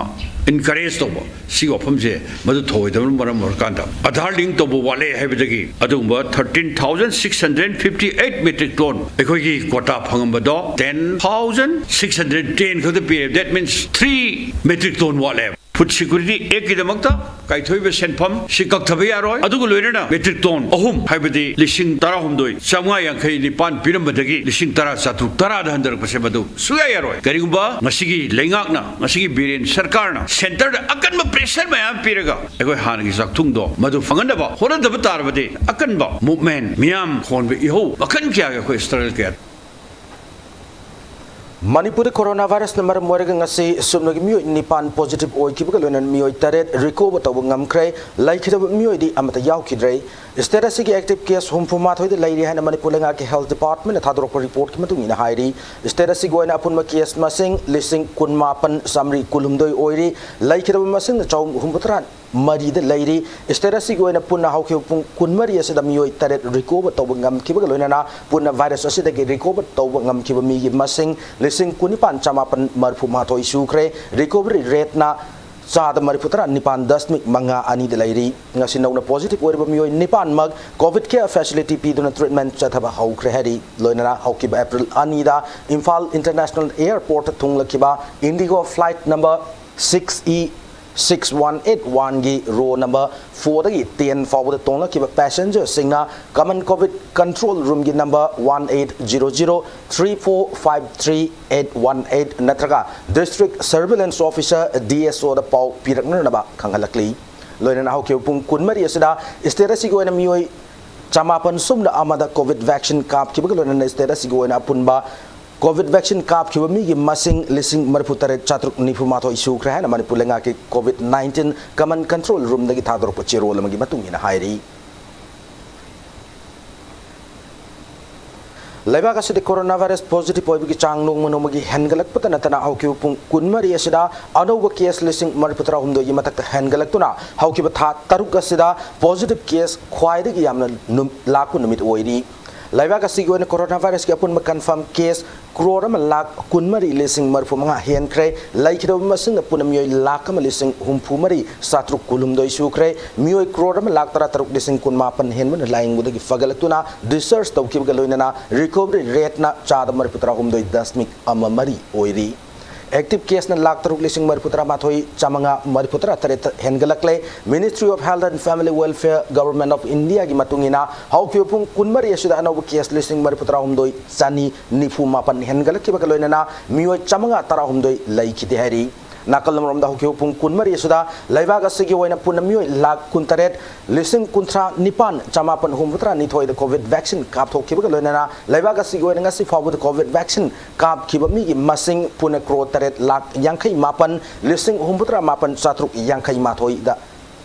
encourage ꯇꯧꯕ, ꯁꯤꯒꯤ ꯋꯥꯐꯝꯁꯦ ꯃꯗꯨ ꯊꯧꯑꯣꯏꯗꯕꯅ ꯃꯔꯝ ꯑꯣꯏꯔꯀꯥꯟꯗ ꯑꯥꯙꯥꯔ link ꯇꯧꯕ ꯋꯥꯠꯂꯦ ꯍꯥꯏꯕꯗꯒꯤ ꯑꯗꯨꯒꯨꯝꯕ thirteen thousand six hundred fifty eight metric ton ꯑꯩꯈꯣꯏꯒꯤ quota ꯐꯪꯉꯝꯕꯗꯣ ten thousand six hundred ten ꯈꯛꯇ ꯄꯤꯔꯦ꯫ That means three metric ton ꯋꯥꯠꯂꯦ꯫ Food Security Actꯀꯤꯗꯃꯛꯇ ꯀꯥꯏꯊꯣꯛꯏꯕ ꯁꯦꯟꯐꯝ ꯁꯤ ꯀꯛꯊꯕ ꯌꯥꯔꯣꯏ꯫ ꯑꯗꯨꯒ ꯂꯣꯏꯅꯅ metric ton ꯑꯍꯨꯝ, ꯍꯥꯏꯕꯗꯤ ꯂꯤꯁꯤꯡ ꯇꯔꯥꯍꯨꯝꯗꯣꯏ ꯆꯥꯝꯃꯉꯥ ꯌꯥꯡꯈꯩ ꯅꯤꯄꯥꯟ ꯄꯤꯔꯝꯕꯗꯒꯤ ꯂꯤꯁꯤꯡ ꯇꯔꯥ ꯆꯥꯇ꯭ꯔꯨꯛ ꯇꯔꯥꯗ ꯍꯟꯊꯔꯛꯄꯁꯦ ꯃꯗꯨ ꯁꯨꯡꯌꯥ ꯌꯥꯔꯣꯏ꯫ ꯀꯔꯤꯒꯨꯝꯕ ꯉꯁꯤꯒꯤ ꯂꯩꯉꯥꯛꯅ, ꯉꯁꯤꯒꯤ ꯕꯤꯔꯦꯟ ꯁꯔꯀꯥꯔꯅ centreꯗ ꯑꯀꯟꯕ pressure ꯃꯌꯥꯝ ꯄꯤꯔꯒ ꯑꯩꯈꯣꯏ ꯍꯥꯟꯅꯒꯤ ꯆꯥꯛꯊꯨꯡꯗꯣ ꯃꯗꯨ ꯐꯪꯍꯟꯅꯕ ꯍꯣꯠꯅꯗꯕ ꯇꯥꯔꯕꯗꯤ ꯑꯀꯟꯕ movement, ꯃꯤꯌꯥꯝ ꯈꯣꯟꯕ ꯏꯍꯧ ꯃꯈꯜ ꯀꯌꯥꯒꯤ ꯑꯩꯈꯣꯏ struggle ꯀꯌꯥ ꯃꯅꯤꯄꯨꯔꯗ coronavirusꯅ ꯃꯔꯝ ꯑꯣꯏꯔꯒ ꯉꯁꯤ ꯁꯨꯞꯅꯒꯤ ꯃꯤꯑꯣꯏ ꯅꯤꯄꯥꯟ positive ꯑꯣꯏꯈꯤꯕꯒ ꯂꯣꯏꯅꯅ ꯃꯤꯑꯣꯏ ꯇꯔꯦꯠ recover ꯇꯧꯕ ꯉꯝꯈ꯭ꯔꯦ꯫ ꯂꯩꯈꯤꯗꯕ ꯃꯤꯑꯣꯏꯗꯤ ꯑꯃꯠꯇ ꯌꯥꯎꯈꯤꯗ꯭ꯔꯦ꯫ State ꯑꯁꯤꯒꯤ active case ꯍꯨꯝꯐꯨ ꯃꯥꯊꯣꯏꯗ ꯂꯩꯔꯤ ꯍꯥꯏꯅ ꯃꯅꯤꯄꯨꯔ ꯂꯩꯉꯥꯛꯀꯤ health departmentꯅ ꯊꯥꯗꯣꯔꯛꯄ reportꯀꯤ ꯃꯇꯨꯡ ꯏꯟꯅ ꯍꯥꯏꯔꯤ꯫ State ꯑꯁꯤꯒꯤ ꯑꯣꯏꯅ ꯑꯄꯨꯟꯕ case ꯃꯁꯤꯡ ꯂꯤꯁꯤꯡ ꯀꯨꯟꯃꯥꯄꯟ ꯆꯥꯃꯔꯤ ꯀꯨꯟꯍꯨꯝꯗꯣꯏ ꯑꯣꯏꯔꯤ꯫ ꯂꯩꯈꯤꯗꯕ ꯃꯁꯤꯡꯅ ꯆꯍꯨꯝ ꯍꯨꯝꯐꯨꯇꯔꯥ ꯃꯔꯤꯗ ꯂꯩꯔꯤ꯫ State ꯑꯁꯤꯒꯤ ꯑꯣꯏꯅ ꯄꯨꯟꯅ ꯍꯧꯈꯤꯕ ꯄꯨꯡ ꯀꯨꯟꯃꯔꯤ ꯑꯁꯤꯗ ꯃꯤꯑꯣꯏ ꯇꯔꯦꯠ recover ꯇꯧꯕ ꯉꯝꯈꯤꯕꯒ ꯂꯣꯏꯅꯅ ꯄꯨꯟꯅ virus ꯑꯁꯤꯗꯒꯤ recover ꯇꯧꯕ ꯉꯝꯈꯤꯕ ꯃꯤꯒꯤ ꯃꯁꯤꯡ ꯂꯤꯁꯤꯡ ꯀꯨꯟꯅꯤꯄꯥꯟ ꯆꯥꯃꯥꯄꯟ ꯃꯔꯤꯐꯨ ꯃꯥꯊꯣꯏ ꯁꯨꯈ꯭ꯔꯦ꯫ Recovery rateꯅ ꯆꯥꯗ ꯃꯔꯤꯐꯨꯇꯔꯥ ꯅꯤꯄꯥꯟ ꯗꯁꯃꯤꯛ ꯃꯉꯥ ꯑꯅꯤꯗ ꯂꯩꯔꯤ꯫ ꯉꯁꯤ ꯅꯧꯅ positive ꯑꯣꯏꯔꯤꯕ ꯃꯤꯑꯣꯏ ꯅꯤꯄꯥꯟꯃꯛ COVID care facility ꯄꯤꯗꯨꯅ treatment ꯆꯠꯊꯕ ꯍꯧꯈ꯭ꯔꯦ ꯍꯥꯏꯔꯤ꯫ ꯂꯣꯏꯅꯅ ꯍꯧꯈꯤꯕ April ꯑꯅꯤꯗ Imphal International Airport ꯊꯨꯡꯂꯛꯈꯤꯕ Indigo flight number six E six one eight one ꯒꯤ row number four ꯗꯒꯤ ten ꯐꯥꯎꯕꯗ ꯇꯣꯡꯂꯛꯈꯤꯕ passengerꯁꯤꯡꯅ common COVID control roomꯒꯤ number one eight zero zero three four five three eight one eight ꯅꯠꯇ꯭ꯔꯒ District Surveillance Officer, DSOꯗ ꯄꯥꯎ ꯄꯤꯔꯛꯅꯅꯕ ꯈꯪꯍꯜꯂꯛꯂꯤ꯫ ꯂꯣꯏꯅꯅ ꯍꯧꯈꯤꯕ ꯄꯨꯡ ꯀꯨꯟꯃꯔꯤ ꯑꯁꯤꯗ state ꯑꯁꯤꯒꯤ ꯑꯣꯏꯅ ꯃꯤꯑꯣꯏ ꯆꯃꯥꯄꯟ ꯁꯨꯞꯅ ꯑꯃꯗ COVID vaccine ꯀꯥꯞꯈꯤꯕꯒ ꯂꯣꯏꯅꯅ state ꯑꯁꯤꯒꯤ ꯑꯣꯏꯅ ꯑꯄꯨꯟꯕ COVID vaccine ꯀꯥꯞꯈꯤꯕ ꯃꯤꯒꯤ ꯃꯁꯤꯡ ꯂꯤꯁꯤꯡ ꯃꯔꯤꯐꯨ ꯇꯔꯦꯠ ꯆꯥꯇ꯭ꯔꯨꯛ ꯅꯤꯐꯨ ꯃꯥꯊꯣꯏ ꯁꯨꯈ꯭ꯔꯦ ꯍꯥꯏꯅ ꯃꯅꯤꯄꯨꯔ ꯂꯩꯉꯥꯛꯀꯤ COVID nineteen common control roomꯗꯒꯤ ꯊꯥꯗꯣꯔꯛꯄ ꯆꯦꯔꯣꯜ ꯑꯃꯒꯤ ꯃꯇꯨꯡ ꯏꯟꯅ ꯍꯥꯏꯔꯤ꯫ ꯂꯩꯕꯥꯛ ꯑꯁꯤꯗ coronavirus positive ꯑꯣꯏꯕꯒꯤ ꯆꯥꯡ ꯅꯣꯡꯃ ꯅꯣꯡꯃꯒꯤ ꯍꯦꯟꯒꯠꯂꯛꯄꯇ ꯅꯠꯇꯅ ꯍꯧꯈꯤꯕ ꯄꯨꯡ ꯀꯨꯟꯃꯔꯤ ꯑꯁꯤꯗ ꯑꯅꯧꯕ case ꯂꯤꯁꯤꯡ ꯃꯔꯤꯐꯨ ꯇꯔꯥꯍꯨꯝꯗꯣꯏꯒꯤ ꯃꯊꯛꯇ ꯍꯦꯟꯒꯠꯂꯛꯇꯨꯅ ꯍꯧꯈꯤꯕ ꯊꯥ ꯇꯔꯨꯛ ꯑꯁꯤꯗ positive case ꯈ꯭ꯋꯥꯏꯗꯒꯤ ꯌꯥꯝꯅ ꯅꯨꯝ-, ꯂꯥꯛꯄ ꯅꯨꯃꯤꯠ ꯑꯣꯏꯔꯤ꯫ ꯂꯩꯕꯥꯛ ꯑꯁꯤꯒꯤ ꯑꯣꯏꯅ coronavirusꯀꯤ ꯑꯄꯨꯟꯕ confirm case ꯀ꯭ꯔꯣꯔ ꯑꯃ ꯂꯥꯛ ꯀꯨꯟꯃꯔꯤ ꯂꯤꯁꯤꯡ ꯃꯔꯤꯐꯨ ꯃꯉꯥ ꯍꯦꯟꯈ꯭ꯔꯦ꯫ ꯂꯩꯈꯤꯗꯕ ꯃꯁꯤꯡꯅ ꯄꯨꯟꯅ ꯃꯤꯑꯣꯏ ꯂꯥꯛ ꯑꯃ ꯂꯤꯁꯤꯡ ꯍꯨꯝꯐꯨ ꯃꯔꯤ ꯆꯥꯇ꯭ꯔꯨꯛ ꯀꯨꯟꯍꯨꯝꯗꯣꯏ ꯁꯨꯈ꯭ꯔꯦ꯫ ꯃꯤꯑꯣꯏ ꯀ꯭ꯔꯣꯔ ꯑꯃ ꯂꯥꯛ ꯇꯔꯥ ꯇꯔꯨꯛ ꯂꯤꯁꯤꯡ ꯀꯨꯟꯃꯥꯄꯟ ꯍꯦꯟꯕꯅ ꯂꯥꯌꯦꯡꯕꯗꯒꯤ ꯐꯒꯠꯂꯛꯇꯨꯅ discharge ꯇꯧꯈꯤꯕꯒ ꯂꯣꯏꯅꯅ recovery rateꯅ ꯆꯥꯗ ꯃꯔꯤꯐꯨ ꯇꯔꯥ ꯍꯨꯝꯗꯣꯏ ꯗꯁꯃꯤꯛ ꯑꯃ ꯃꯔꯤ ꯑꯣꯏꯔꯤ꯫ Active caseꯅ ꯂꯥꯛ ꯇꯔꯨꯛ ꯂꯤꯁꯤꯡ ꯃꯔꯤꯐꯨ ꯇꯔꯥ ꯃꯥꯊꯣꯏ ꯆꯥꯃꯉꯥ ꯃꯔꯤꯐꯨ ꯇꯔꯥ ꯇꯔꯦꯠꯇ ꯍꯦꯟꯒꯠꯂꯛꯂꯦ꯫ Ministry of Health and Family Welfare, Government of Indiaꯒꯤ ꯃꯇꯨꯡ ꯏꯟꯅ ꯍꯧꯈꯤꯕ ꯄꯨꯡ ꯀꯨꯟꯃꯔꯤ ꯑꯁꯤꯗ ꯑꯅꯧꯕ case ꯂꯤꯁꯤꯡ ꯃꯔꯤꯐꯨ ꯇꯔꯥ ꯍꯨꯝꯗꯣꯏ ꯆꯅꯤ ꯅꯤꯐꯨ ꯃꯥꯄꯟ ꯍꯦꯟꯒꯠꯂꯛꯈꯤꯕꯒ ꯂꯣꯏꯅꯅ ꯃꯤꯑꯣꯏ ꯆꯥꯃꯉꯥ ꯇꯔꯥꯍꯨꯝꯗꯣꯏ ꯂꯩꯈꯤꯗꯦ ꯍꯥꯏꯔꯤ꯫ ꯅꯥꯀꯜ ꯑꯃꯔꯣꯝꯗ ꯍꯧꯈꯤꯕ ꯄꯨꯡ ꯀꯨꯟꯃꯔꯤ ꯑꯁꯤꯗ ꯂꯩꯕꯥꯛ ꯑꯁꯤꯒꯤ ꯑꯣꯏꯅ ꯄꯨꯟꯅ ꯃꯤꯑꯣꯏ ꯂꯥꯛ ꯀꯨꯟꯇꯔꯦꯠ ꯂꯤꯁꯤꯡ ꯀꯨꯟꯊ꯭ꯔꯥ ꯅꯤꯄꯥꯟ ꯆꯃꯥꯄꯟ ꯍꯨꯝꯐꯨꯇꯔꯥ ꯅꯤꯊꯣꯏꯗ COVID vaccine ꯀꯥꯞꯊꯣꯛꯈꯤꯕꯒ ꯂꯣꯏꯅꯅ ꯂꯩꯕꯥꯛ ꯑꯁꯤꯒꯤ ꯑꯣꯏꯅ ꯉꯁꯤ ꯐꯥꯎꯕꯗ COVID vaccine ꯀꯥꯞꯈꯤꯕ ꯃꯤꯒꯤ ꯃꯁꯤꯡ ꯄꯨꯟꯅ ꯀ꯭ꯔꯣꯔ ꯇꯔꯦꯠ ꯂꯥꯛ ꯌꯥꯡꯈꯩ ꯃꯥꯄꯟ ꯂꯤꯁꯤꯡ ꯍꯨꯝꯐꯨꯇꯔꯥ ꯃꯥꯄꯟ ꯆꯥꯇ꯭ꯔꯨꯛ ꯌꯥꯡꯈꯩ ꯃꯥꯊꯣꯏꯗ,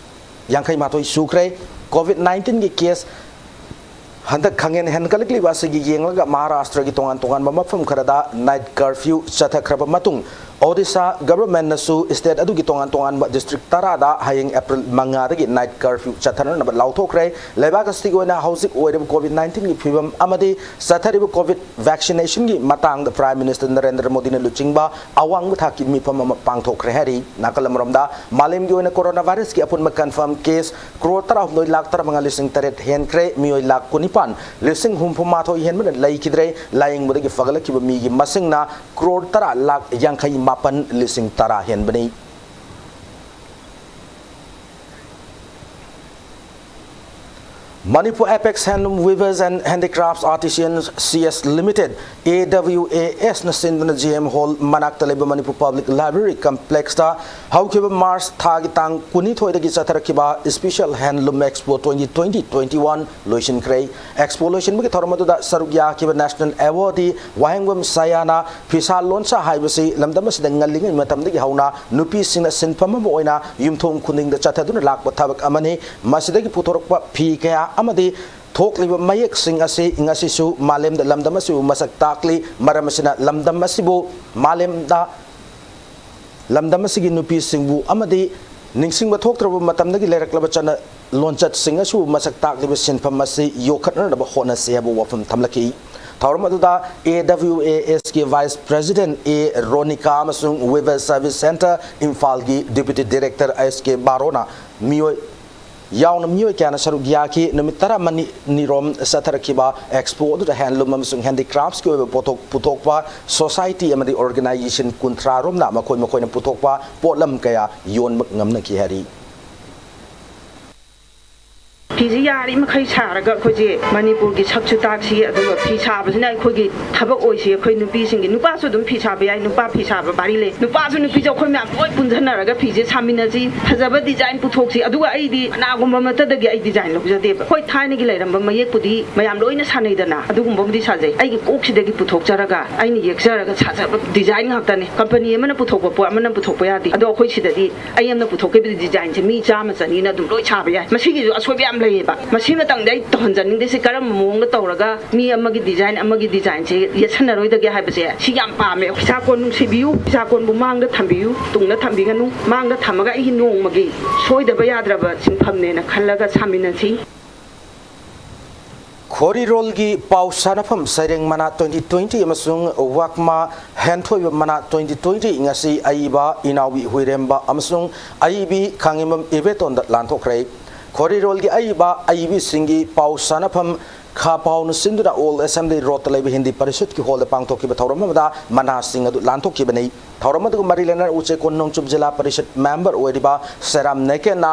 ꯌꯥꯡꯈꯩ ꯃꯥꯊꯣꯏ ꯁꯨꯈ꯭ꯔꯦ꯫ COVID nineteenꯒꯤ case ꯍꯟꯗꯛ ꯈꯪꯍꯦꯟ ꯍꯦꯟꯒꯠꯂꯛꯂꯤꯕ ꯑꯁꯤꯒꯤ ꯌꯦꯡꯂꯒ ꯃꯍꯥꯔꯥꯁꯇ꯭ꯔꯒꯤ ꯇꯣꯉꯥꯟ ꯇꯣꯉꯥꯟꯕ ꯃꯐꯝ ꯈꯔꯗ night curfew ꯆꯠꯊꯈ꯭ꯔꯕ ꯃꯇꯨꯡ, ꯑꯣꯗꯤꯁꯥ governmentꯅꯁꯨ state ꯑꯗꯨꯒꯤ ꯇꯣꯉꯥꯟ ꯇꯣꯉꯥꯟꯕ district ꯇꯔꯥꯗ ꯍꯌꯦꯡ April ꯃꯉꯥꯗꯒꯤ night curfew ꯆꯠꯊꯅꯅꯕ ꯂꯥꯎꯊꯣꯛꯈ꯭ꯔꯦ꯫ ꯂꯩꯕꯥꯛ ꯑꯁꯤꯒꯤ ꯑꯣꯏꯅ ꯍꯧꯖꯤꯛ ꯑꯣꯏꯔꯤꯕ COVID nineteenꯒꯤ ꯐꯤꯕꯝ ꯑꯃꯗꯤ ꯆꯠꯊꯔꯤꯕ COVID vaccinationꯒꯤ ꯃꯇꯥꯡꯗ Prime Minister ꯅꯔꯦꯟꯗ꯭ꯔ ꯃꯣꯗꯤꯅ ꯂꯨꯆꯤꯡꯕ ꯑꯋꯥꯡꯕ ꯊꯥꯛꯀꯤ ꯃꯤꯐꯝ ꯑꯃ ꯄꯥꯡꯊꯣꯛꯈ꯭ꯔꯦ ꯍꯥꯏꯔꯤ꯫ ꯅꯥꯀꯜ ꯑꯃꯔꯣꯝꯗ, ꯃꯥꯂꯦꯝꯒꯤ ꯑꯣꯏꯅ coronavirusꯀꯤ ꯑꯄꯨꯟꯕ confirm case crore ꯇꯔꯥꯍꯨꯝꯗꯣꯏ ꯂꯥꯈ ꯇꯔꯥꯃꯉꯥ ꯂꯤꯁꯤꯡ ꯇꯔꯦꯠ ꯍꯦꯟꯈ꯭ꯔꯦ꯫ ꯃꯤꯑꯣꯏ ꯂꯥꯈ ꯀꯨꯟꯅꯤꯄꯥꯟ ꯂꯤꯁꯤꯡ ꯍꯨꯝꯐꯨ ꯃꯥꯊꯣꯏ ꯍꯦꯟꯕꯅ ꯂꯩꯈꯤꯗ꯭ꯔꯦ꯫ ꯂꯥꯌꯦꯡꯕꯗꯒꯤ ꯐꯒꯠꯂꯛꯈꯤꯕ ꯃꯤꯒꯤ ꯃꯁꯤꯡꯅ crore ꯇꯔꯥ ꯂꯥꯈ ꯌꯥꯡꯈꯩ ꯃꯥꯄꯟ ꯂꯤꯁꯤꯡ ꯇꯔꯥ ꯍꯦꯟꯕꯅꯤ꯫ Manipur Apex Handloom Weavers and Handicrafts Artisans C S Limited, AWASꯅ ꯁꯤꯟꯗꯨꯅ G M Hall ꯃꯅꯥꯛꯇ ꯂꯩꯕ Manipur Public Library Complexꯇ ꯍꯧꯈꯤꯕ March ꯊꯥꯒꯤ ꯇꯥꯡ ꯀꯨꯟꯅꯤꯊꯣꯏꯗꯒꯤ ꯆꯠꯊꯔꯛꯈꯤꯕ Special Handloom Expo twenty twenty twenty-one ꯂꯣꯏꯁꯤꯟꯈ꯭ꯔꯦ꯫ Expo ꯂꯣꯏꯁꯤꯟꯕꯒꯤ ꯊꯧꯔꯝ ꯑꯗꯨꯗ ꯁꯔꯨꯛ ꯌꯥꯈꯤꯕ National Awardee ꯋꯥꯍꯦꯡꯕꯝ ꯁꯌꯥꯅ ꯐꯤꯁꯥ ꯂꯣꯟꯁꯥ ꯍꯥꯏꯕꯁꯤ ꯂꯝꯗꯝ ꯑꯁꯤꯗ ꯉꯜꯂꯤꯉꯩ ꯃꯇꯝꯗꯒꯤ ꯍꯧꯅ ꯅꯨꯄꯤꯁꯤꯡꯅ ꯁꯤꯟꯐꯝ ꯑꯃ ꯑꯣꯏꯅ ꯌꯨꯝꯊꯣꯡ ꯈꯨꯗꯤꯡꯗ ꯆꯠꯊꯗꯨꯅ ꯂꯥꯛꯄ ꯊꯕꯛ ꯑꯃꯅꯤ꯫ ꯃꯁꯤꯗꯒꯤ ꯄꯨꯊꯣꯔꯛꯄ ꯐꯤ ꯀꯌꯥ ꯑꯃꯗꯤ ꯊꯣꯛꯂꯤꯕ ꯃꯌꯦꯛꯁꯤꯡ ꯑꯁꯤ ꯉꯁꯤꯁꯨ ꯃꯥꯂꯦꯝꯗ ꯂꯝꯗꯝ ꯑꯁꯤꯕꯨ ꯃꯁꯛ ꯇꯥꯛꯂꯤ꯫ ꯃꯔꯝ ꯑꯁꯤꯅ ꯂꯝꯗꯝ ꯑꯁꯤꯕꯨ ꯃꯥꯂꯦꯝꯗ, ꯂꯝꯗꯝ ꯑꯁꯤꯒꯤ ꯅꯨꯄꯤꯁꯤꯡꯕꯨ ꯑꯃꯗꯤ ꯅꯤꯡꯁꯤꯡꯕ ꯊꯣꯛꯇ꯭ꯔꯕ ꯃꯇꯝꯗꯒꯤ ꯂꯩꯔꯛꯂꯕ ꯆꯠꯅ ꯂꯣꯟꯆꯠꯁꯤꯡ ꯑꯁꯤꯕꯨ ꯃꯁꯛ ꯇꯥꯛꯂꯤꯕ ꯁꯤꯟꯐꯝ ꯑꯁꯤ ꯌꯣꯛꯈꯠꯅꯅꯕ ꯍꯣꯠꯅꯁꯤ ꯍꯥꯏꯕ ꯋꯥꯐꯝ ꯊꯝꯂꯛꯈꯤ꯫ ꯊꯧꯔꯝ ꯑꯗꯨꯗ AWASꯀꯤ Vice President A Ronika ꯑꯃꯁꯨꯡ Weaver Service Centre ꯏꯝꯐꯥꯜꯒꯤ Deputy Director S K ꯕꯥꯔꯣꯅ ꯃꯤꯑꯣꯏ ꯌꯥꯎꯅ ꯃꯤꯑꯣꯏ ꯀꯌꯥꯅ ꯁꯔꯨꯛ ꯌꯥꯈꯤ꯫ ꯅꯨꯃꯤꯠ ꯇꯔꯥꯃꯅꯤ ꯅꯤꯔꯣꯝ ꯆꯠꯊꯔꯛꯈꯤꯕ Expo ꯑꯗꯨꯗ handloom ꯑꯃꯁꯨꯡ handicraftsꯀꯤ ꯑꯣꯏꯕ ꯄꯣꯠꯊꯣꯛ ꯄꯨꯊꯣꯛꯄ society ꯑꯃꯗꯤ organization ꯀꯨꯟꯊ꯭ꯔꯥ ꯔꯣꯝꯅ ꯃꯈꯣꯏ ꯃꯈꯣꯏꯅ ꯄꯨꯊꯣꯛꯄ ꯄꯣꯠꯂꯝ ꯀꯌꯥ ꯌꯣꯟꯕ ꯉꯝꯅꯈꯤ ꯍꯥꯏꯔꯤ꯫ ꯐꯤꯁꯤ ꯌꯥꯔꯤ ꯃꯈꯩ ꯁꯥꯔꯒ ꯑꯩꯈꯣꯏꯁꯦ ꯃꯅꯤꯄꯨꯔꯒꯤ ꯁꯛꯁꯨ ꯇꯥꯛꯁꯤ, ꯑꯗꯨꯒ ꯐꯤ ꯁꯥꯕꯁꯤꯅ ꯑꯩꯈꯣꯏꯒꯤ ꯊꯕꯛ ꯑꯣꯏꯁꯤ꯫ ꯑꯩꯈꯣꯏ ꯅꯨꯄꯤꯁꯤꯡꯒꯤ, ꯅꯨꯄꯥꯁꯨ ꯑꯗꯨꯝ ꯐꯤ ꯁꯥꯕ ꯌꯥꯏ, ꯅꯨꯄꯥ ꯐꯤ ꯁꯥꯕ ꯄꯥꯔꯤ ꯂꯩ, ꯅꯨꯄꯥꯁꯨ ꯅꯨꯄꯤꯁꯨ ꯑꯩꯈꯣꯏ ꯃꯌꯥꯝ ꯂꯣꯏ ꯄꯨꯟꯁꯤꯟꯅꯔꯒ ꯐꯤꯁꯦ ꯁꯥꯃꯤꯟꯅꯁꯤ꯫ ꯐꯖꯕ design ꯄꯨꯊꯣꯛꯁꯤ꯫ ꯑꯗꯨꯒ ꯑꯩꯗꯤ ꯀꯅꯥꯒꯨꯝꯕ ꯑꯃꯠꯇꯗꯒꯤ ꯑꯩ design ꯂꯧꯖꯗꯦꯕ꯫ ꯍꯣꯏ, ꯊꯥꯏꯅꯒꯤ ꯂꯩꯔꯝꯕ ꯃꯌꯦꯛꯄꯨꯗꯤ ꯃꯌꯥꯝ ꯂꯣꯏꯅ ꯁꯥꯟꯅꯩꯗꯅ, ꯑꯗꯨꯒꯨꯝꯕꯕꯨꯗꯤ ꯁꯥꯖꯩ꯫ ꯑꯩꯒꯤ ꯀꯣꯛꯁꯤꯗꯒꯤ ꯄꯨꯊꯣꯛꯆꯔꯒ ꯑꯩꯅ ꯌꯦꯛꯆꯔꯒ ꯁꯥꯖꯕ design ꯉꯥꯛꯇꯅꯦ꯫ Company ꯑꯃꯅ ꯄꯨꯊꯣꯛꯄ ꯄꯣꯠ ꯑꯃꯅ ꯄꯨꯊꯣꯛꯄ ꯌꯥꯗꯦ꯫ ꯑꯗꯣ ꯑꯩꯈꯣꯏ ꯁꯤꯗꯗꯤ ꯑꯩ ꯑꯃꯅ ꯄꯨꯊꯣꯛꯈꯤꯕ designꯁꯦ ꯃꯤ ꯆꯥꯝꯃ ꯆꯅꯤꯅ ꯑꯗꯨꯝ ꯂꯣꯏ ꯁꯥꯕ ꯌꯥꯏ꯫ ꯃꯁꯤꯒꯤꯁꯨ ꯑꯁꯣꯏꯕ ꯌꯥꯝ ꯂꯩ꯫ ꯃꯁꯤꯃꯇꯪꯗꯤ ꯑꯩ ꯇꯧꯍꯟꯖꯅꯤꯡꯗꯦ꯫ ꯁꯤ ꯀꯔꯝꯕ ꯃꯑꯣꯡꯗ ꯇꯧꯔꯒ ꯃꯤ ꯑꯃꯒꯤ ꯗꯤꯖꯥꯏꯟ ꯑꯃꯒꯤ ꯗꯤꯖꯥꯏꯟꯁꯦ ꯌꯦꯠꯁꯟꯅꯔꯣꯏꯗꯒꯦ ꯍꯥꯏꯕꯁꯦ ꯁꯤ ꯌꯥꯝ ꯄꯥꯝꯃꯦ꯫ ꯐꯤꯁꯥꯀꯣꯟ ꯅꯨꯡꯁꯤꯕꯤꯌꯨ, ꯐꯤꯁꯥꯀꯣꯟꯕꯨ ꯃꯥꯡꯗ ꯊꯝꯕꯤꯌꯨ, ꯇꯨꯡꯗ ꯊꯝꯕꯤꯒꯅꯨ꯫ ꯃꯥꯡꯗ ꯊꯝꯃꯒ ꯑꯩꯒꯤ ꯅꯣꯡꯃꯒꯤ ꯁꯣꯏꯗꯕ ꯌꯥꯗ꯭ꯔꯕ ꯁꯤꯟꯐꯝꯅꯦꯅ ꯈꯜꯂꯒ ꯁꯥꯃꯤꯟꯅꯁꯤ꯫ ꯈꯣꯔꯤꯔꯣꯜꯒꯤ ꯄꯥꯎ ꯁꯥꯟꯅꯐꯝ ꯁꯩꯔꯦꯡ ꯃꯅꯥ twenty twenty ꯑꯃꯁꯨꯡ ꯋꯥꯛꯃꯥ ꯍꯦꯟꯊꯣꯏꯕ ꯃꯅꯥ twenty twenty ꯉꯁꯤ ꯑꯏꯕ ꯏꯅꯥꯎꯕꯤ ꯍꯨꯏꯔꯦꯝꯕ ꯑꯃꯁꯨꯡ ꯑꯏꯕꯤ ꯈꯥꯉꯦꯝꯕꯝ ꯏꯕꯦꯇꯣꯟꯗ ꯂꯥꯟꯊꯣꯛꯈ꯭ꯔꯦ꯫ ꯈꯣꯔꯤꯔꯣꯜꯒꯤ ꯑꯏꯕ ꯑꯏꯕꯤꯁꯤꯡꯒꯤ ꯄꯥꯎ ꯁꯥꯟꯅꯐꯝ ꯈꯥ ꯄꯥꯎꯅ ꯁꯤꯟꯗꯨꯅ ꯑꯣꯜ ꯑꯦꯁꯦꯝꯕ꯭ꯂꯤ ꯔꯣꯗꯇ ꯂꯩꯕ ꯍꯤꯟꯗꯤ ꯄꯔꯤꯁꯠꯀꯤ ꯍꯣꯜꯗ ꯄꯥꯡꯊꯣꯛꯈꯤꯕ ꯊꯧꯔꯝ ꯑꯃꯗ ꯃꯅꯥꯁꯤꯡ ꯑꯗꯨ ꯂꯥꯟꯊꯣꯛꯈꯤꯕꯅꯤ꯫ ꯊꯧꯔꯝ ꯑꯗꯨꯒ ꯃꯔꯤ ꯂꯩꯅꯅ ꯎꯆꯦꯀꯣꯟ ꯅꯣꯡꯆꯨꯞ ꯖꯤꯂꯥ ꯄꯔꯤꯁꯠ ꯃꯦꯝꯕꯔ ꯑꯣꯏꯔꯤꯕ ꯁꯦꯔꯥꯝ ꯅꯦꯀꯦꯟꯅ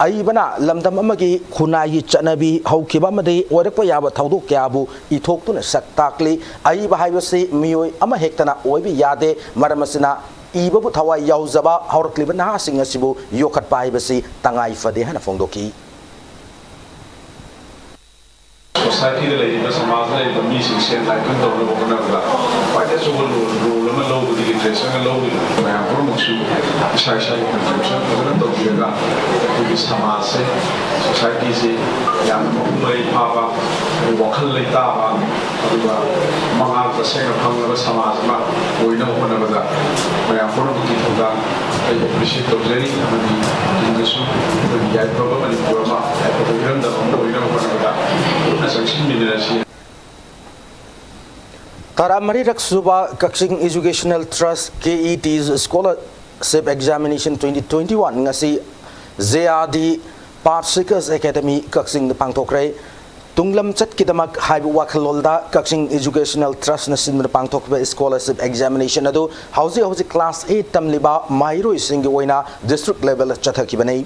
ꯑꯏꯕꯅ ꯂꯝꯗꯝ ꯑꯃꯒꯤ ꯈꯨꯟꯅꯥꯏꯒꯤ ꯆꯠꯅꯕꯤ ꯍꯧꯈꯤꯕ ꯑꯃꯗꯤ ꯑꯣꯏꯔꯛꯄ ꯌꯥꯕ ꯊꯧꯗꯣꯛ ꯀꯌꯥꯕꯨ ꯏꯊꯣꯛꯇꯨꯅ ꯁꯛ ꯇꯥꯛꯂꯤ꯫ ꯑꯏꯕ ꯍꯥꯏꯕꯁꯤ ꯃꯤꯑꯣꯏ ꯑꯃꯍꯦꯛꯇꯅ ꯑꯣꯏꯕ ꯌꯥꯗꯦ꯫ ꯃꯔꯝ ꯑꯁꯤꯅ ꯏꯕꯕꯨ ꯊꯋꯥꯏ ꯌꯥꯎꯖꯕ ꯍꯧꯔꯛꯂꯤꯕ ꯅꯍꯥꯁꯤꯡ ꯑꯁꯤꯕꯨ ꯌꯣꯛꯈꯠꯄ ꯍꯥꯏꯕꯁꯤ ꯇꯉꯥꯏ ꯐꯗꯦ ꯍꯥꯏꯅ ꯐꯣꯡꯗꯣꯛꯈꯤ꯫ ꯁꯣꯁꯥꯏꯇꯤꯗ ꯂꯩꯔꯤꯕ, ꯁꯃꯥꯖꯗ ꯂꯩꯔꯤꯕ ꯃꯤꯁꯤꯡꯁꯦ ꯂꯥꯏꯀꯟ ꯇꯧꯅꯕ ꯍꯣꯠꯅꯕꯗ ꯈ꯭ꯋꯥꯏꯗꯒꯤ ꯑꯆꯧꯕ ꯔꯣꯜ, ꯔꯣꯜ ꯑꯃ ꯂꯧꯕꯗꯒꯤ ꯗ꯭ꯔꯦꯁ ꯑꯃ ꯂꯧꯔꯤꯕ ꯃꯌꯥꯝ ꯄꯨꯝꯅꯃꯛꯁꯨ ꯏꯁꯥ ꯏꯁꯥꯒꯤ ꯀꯟꯇ꯭ꯔꯤꯕ꯭ꯌꯨꯁꯟ ꯐꯖꯅ ꯇꯧꯕꯤꯔꯒ ꯑꯩꯈꯣꯏꯒꯤ ꯁꯃꯥꯖꯁꯦ, ꯁꯣꯁꯥꯏꯇꯤꯁꯦ ꯌꯥꯝꯅ ꯃꯄꯨꯡ ꯃꯔꯩ ꯐꯥꯕ, ꯑꯗꯩ ꯋꯥꯈꯜ ꯂꯩꯇꯥꯕ, ꯑꯗꯨꯒ ꯃꯉꯥꯜ ꯇꯁꯦꯡꯅ ꯐꯪꯂꯕ ꯁꯃꯥꯖ ꯑꯃ ꯑꯣꯏꯅꯕ ꯍꯣꯠꯅꯕꯗ ꯃꯌꯥꯝ ꯄꯨꯝꯅꯃꯛꯀꯤ ꯊꯧꯗꯥꯡ ꯑꯩ ꯑꯦꯄ꯭ꯔꯤꯁꯤꯌꯦꯠ ꯇꯧꯖꯔꯤ꯫ ꯑꯃꯗꯤ ꯇꯨꯡꯗꯁꯨ ꯑꯩꯈꯣꯏꯒꯤ ꯌꯥꯏꯐꯕ ꯃꯅꯤꯄꯨꯔ ꯑꯃ, ꯌꯥꯏꯐꯕ ꯏꯔꯝꯗꯝ ꯑꯃ ꯑꯣꯏꯅꯕ ꯍꯣꯠꯅꯕꯗ ꯄꯨꯟꯅ ꯆꯪꯁꯤꯟꯃꯤꯟꯅꯔꯁꯤ꯫ ꯇꯔꯥꯃꯔꯤꯔꯛ ꯁꯨꯕ ꯀꯛꯆꯤꯡ Educational Trust, KET's Scholarship Examination twenty twenty-one ꯉꯁꯤ JRD Pathseekers Academy ꯀꯛꯆꯤꯡꯗ ꯄꯥꯡꯊꯣꯛꯈ꯭ꯔꯦ꯫ ꯇꯨꯡꯂꯝꯆꯠꯀꯤꯗꯃꯛ ꯍꯥꯏꯕ ꯋꯥꯈꯜꯂꯣꯟꯗ ꯀꯛꯆꯤꯡ Educational Trustꯅ ꯁꯤꯟꯗꯨꯅ ꯄꯥꯡꯊꯣꯛꯈꯤꯕ scholarship examination ꯑꯗꯨ ꯍꯧꯖꯤꯛ ꯍꯧꯖꯤꯛ class eight ꯇꯝꯂꯤꯕ ꯃꯍꯩꯔꯣꯏꯁꯤꯡꯒꯤ ꯑꯣꯏꯅ district levelꯗ ꯆꯠꯊꯈꯤꯕꯅꯤ꯫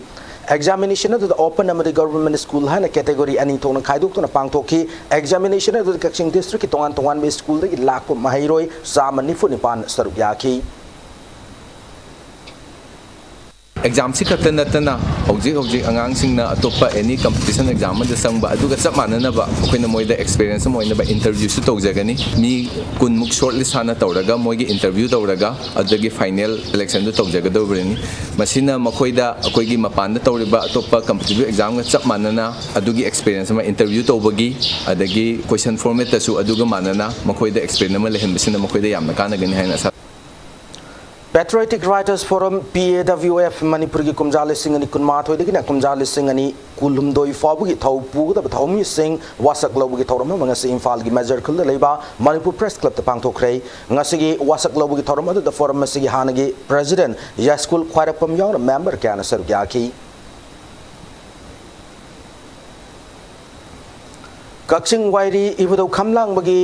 Examination ꯑꯗꯨꯗ open ꯑꯃꯗꯤ government school ꯍꯥꯏꯅ category ꯑꯅꯤ ꯊꯣꯛꯅ ꯈꯥꯏꯗꯣꯛꯇꯨꯅ ꯄꯥꯡꯊꯣꯛꯈꯤ꯫ Examination ꯑꯗꯨꯗ ꯀꯛꯆꯤꯡ districtꯀꯤ ꯇꯣꯉꯥꯟ ꯇꯣꯉꯥꯟꯕ schoolꯗꯒꯤ ꯂꯥꯛꯄ ꯃꯍꯩꯔꯣꯏ ꯆꯥꯝꯃ ꯅꯤꯐꯨ ꯅꯤꯄꯥꯟ ꯁꯔꯨꯛ ꯌꯥꯈꯤ꯫ ꯑꯦꯛꯖꯥꯝꯁꯤ ꯈꯛꯇ ꯅꯠꯇꯅ ꯍꯧꯖꯤꯛ ꯍꯧꯖꯤꯛ ꯑꯉꯥꯡꯁꯤꯡꯅ ꯑꯇꯣꯞꯄ ꯑꯦꯅꯤ ꯀꯝꯄꯤꯇꯤꯁꯟ ꯑꯦꯛꯖꯥꯝ ꯑꯃꯗ ꯆꯪꯕ ꯑꯗꯨꯒ ꯆꯞ ꯃꯥꯟꯅꯅꯕ ꯑꯩꯈꯣꯏꯅ ꯃꯣꯏꯗ ꯑꯦꯛꯁꯄꯤꯔꯤꯌꯦꯟꯁ ꯑꯃ ꯑꯣꯏꯅꯕ ꯏꯟꯇꯔꯚ꯭ꯌꯨꯁꯨ ꯇꯧꯖꯒꯅꯤ꯫ ꯃꯤ ꯀꯨꯟꯃꯨꯛ ꯁꯣꯔꯠ ꯂꯤꯁ ꯍꯥꯟꯅ ꯇꯧꯔꯒ ꯃꯣꯏꯒꯤ ꯏꯟꯇꯔꯚ꯭ꯌꯨ ꯇꯧꯔꯒ ꯑꯗꯨꯗꯒꯤ ꯐꯥꯏꯅꯦꯜ ꯁꯦꯂꯦꯛꯁꯟꯗꯨ ꯇꯧꯖꯒꯗꯧꯔꯤꯕꯅꯤ꯫ ꯃꯁꯤꯅ ꯃꯈꯣꯏꯗ ꯑꯩꯈꯣꯏꯒꯤ ꯃꯄꯥꯟꯗ ꯇꯧꯔꯤꯕ ꯑꯇꯣꯞꯄ ꯀꯝꯄꯤꯇꯤꯇꯤꯚ ꯑꯦꯛꯖꯥꯝꯒ ꯆꯞ ꯃꯥꯟꯅꯅ ꯑꯗꯨꯒꯤ ꯑꯦꯛꯁꯄꯤꯔꯤꯌꯦꯟꯁ ꯑꯃ ꯏꯟꯇꯔꯚ꯭ꯌꯨ ꯇꯧꯕꯒꯤ ꯑꯗꯒꯤ ꯀꯣꯏꯁꯟ ꯐꯣꯔꯃꯦꯠꯇꯁꯨ ꯑꯗꯨꯒ ꯃꯥꯟꯅꯅ ꯃꯈꯣꯏꯗ ꯑꯦꯛꯁꯄꯤꯔꯤꯌꯦꯟꯁ ꯑꯃ ꯂꯩꯍꯟꯕꯁꯤꯅ ꯃꯈꯣꯏꯗ ꯌꯥꯝꯅ ꯀꯥꯟꯅꯒꯅꯤ ꯍꯥꯏꯅ ꯑꯁꯥ Patriotic Writers Forum, P A W F, ꯃꯅꯤꯄꯨꯔꯒꯤ ꯀꯨꯝꯖꯥ ꯂꯤꯁꯤꯡ ꯑꯅꯤ ꯀꯨꯟꯃꯥꯊꯣꯏꯗꯒꯤꯅ ꯀꯨꯝꯖꯥ ꯂꯤꯁꯤꯡ ꯑꯅꯤ ꯀꯨꯟꯍꯨꯝꯗꯣꯏ ꯐꯥꯎꯕꯒꯤ ꯊꯧ ꯄꯨꯒꯗꯕ ꯊꯧꯃꯤꯁꯤꯡ ꯋꯥꯁꯛ ꯂꯧꯕꯒꯤ ꯊꯧꯔꯝ ꯑꯃ ꯉꯁꯤ ꯏꯝꯐꯥꯜꯒꯤ ꯃꯦꯖꯔ ꯈꯨꯜꯗ ꯂꯩꯕ ꯃꯅꯤꯄꯨꯔ ꯄ꯭ꯔꯦꯁ ꯀ꯭ꯂꯕꯇ ꯄꯥꯡꯊꯣꯛꯈ꯭ꯔꯦ꯫ ꯉꯁꯤꯒꯤ ꯋꯥꯁꯛ ꯂꯧꯕꯒꯤ ꯊꯧꯔꯝ ꯑꯗꯨꯗ ꯐꯣꯔꯝ ꯑꯁꯤꯒꯤ ꯍꯥꯟꯅꯒꯤ ꯄ꯭ꯔꯦꯁꯤꯗꯦꯟꯠ ꯌꯥꯏꯁ꯭ꯀꯨꯜ ꯈ꯭ꯋꯥꯏꯔꯥꯛꯄꯝ ꯌꯥꯎꯅ ꯃꯦꯝꯕꯔ ꯀꯌꯥꯅ ꯁꯔꯨꯛ ꯌꯥꯈꯤ꯫ ꯀꯛꯆꯤꯡ ꯋꯥꯏꯔꯤ ꯏꯕꯨꯙꯧ ꯈꯝꯂꯥꯡꯕꯒꯤ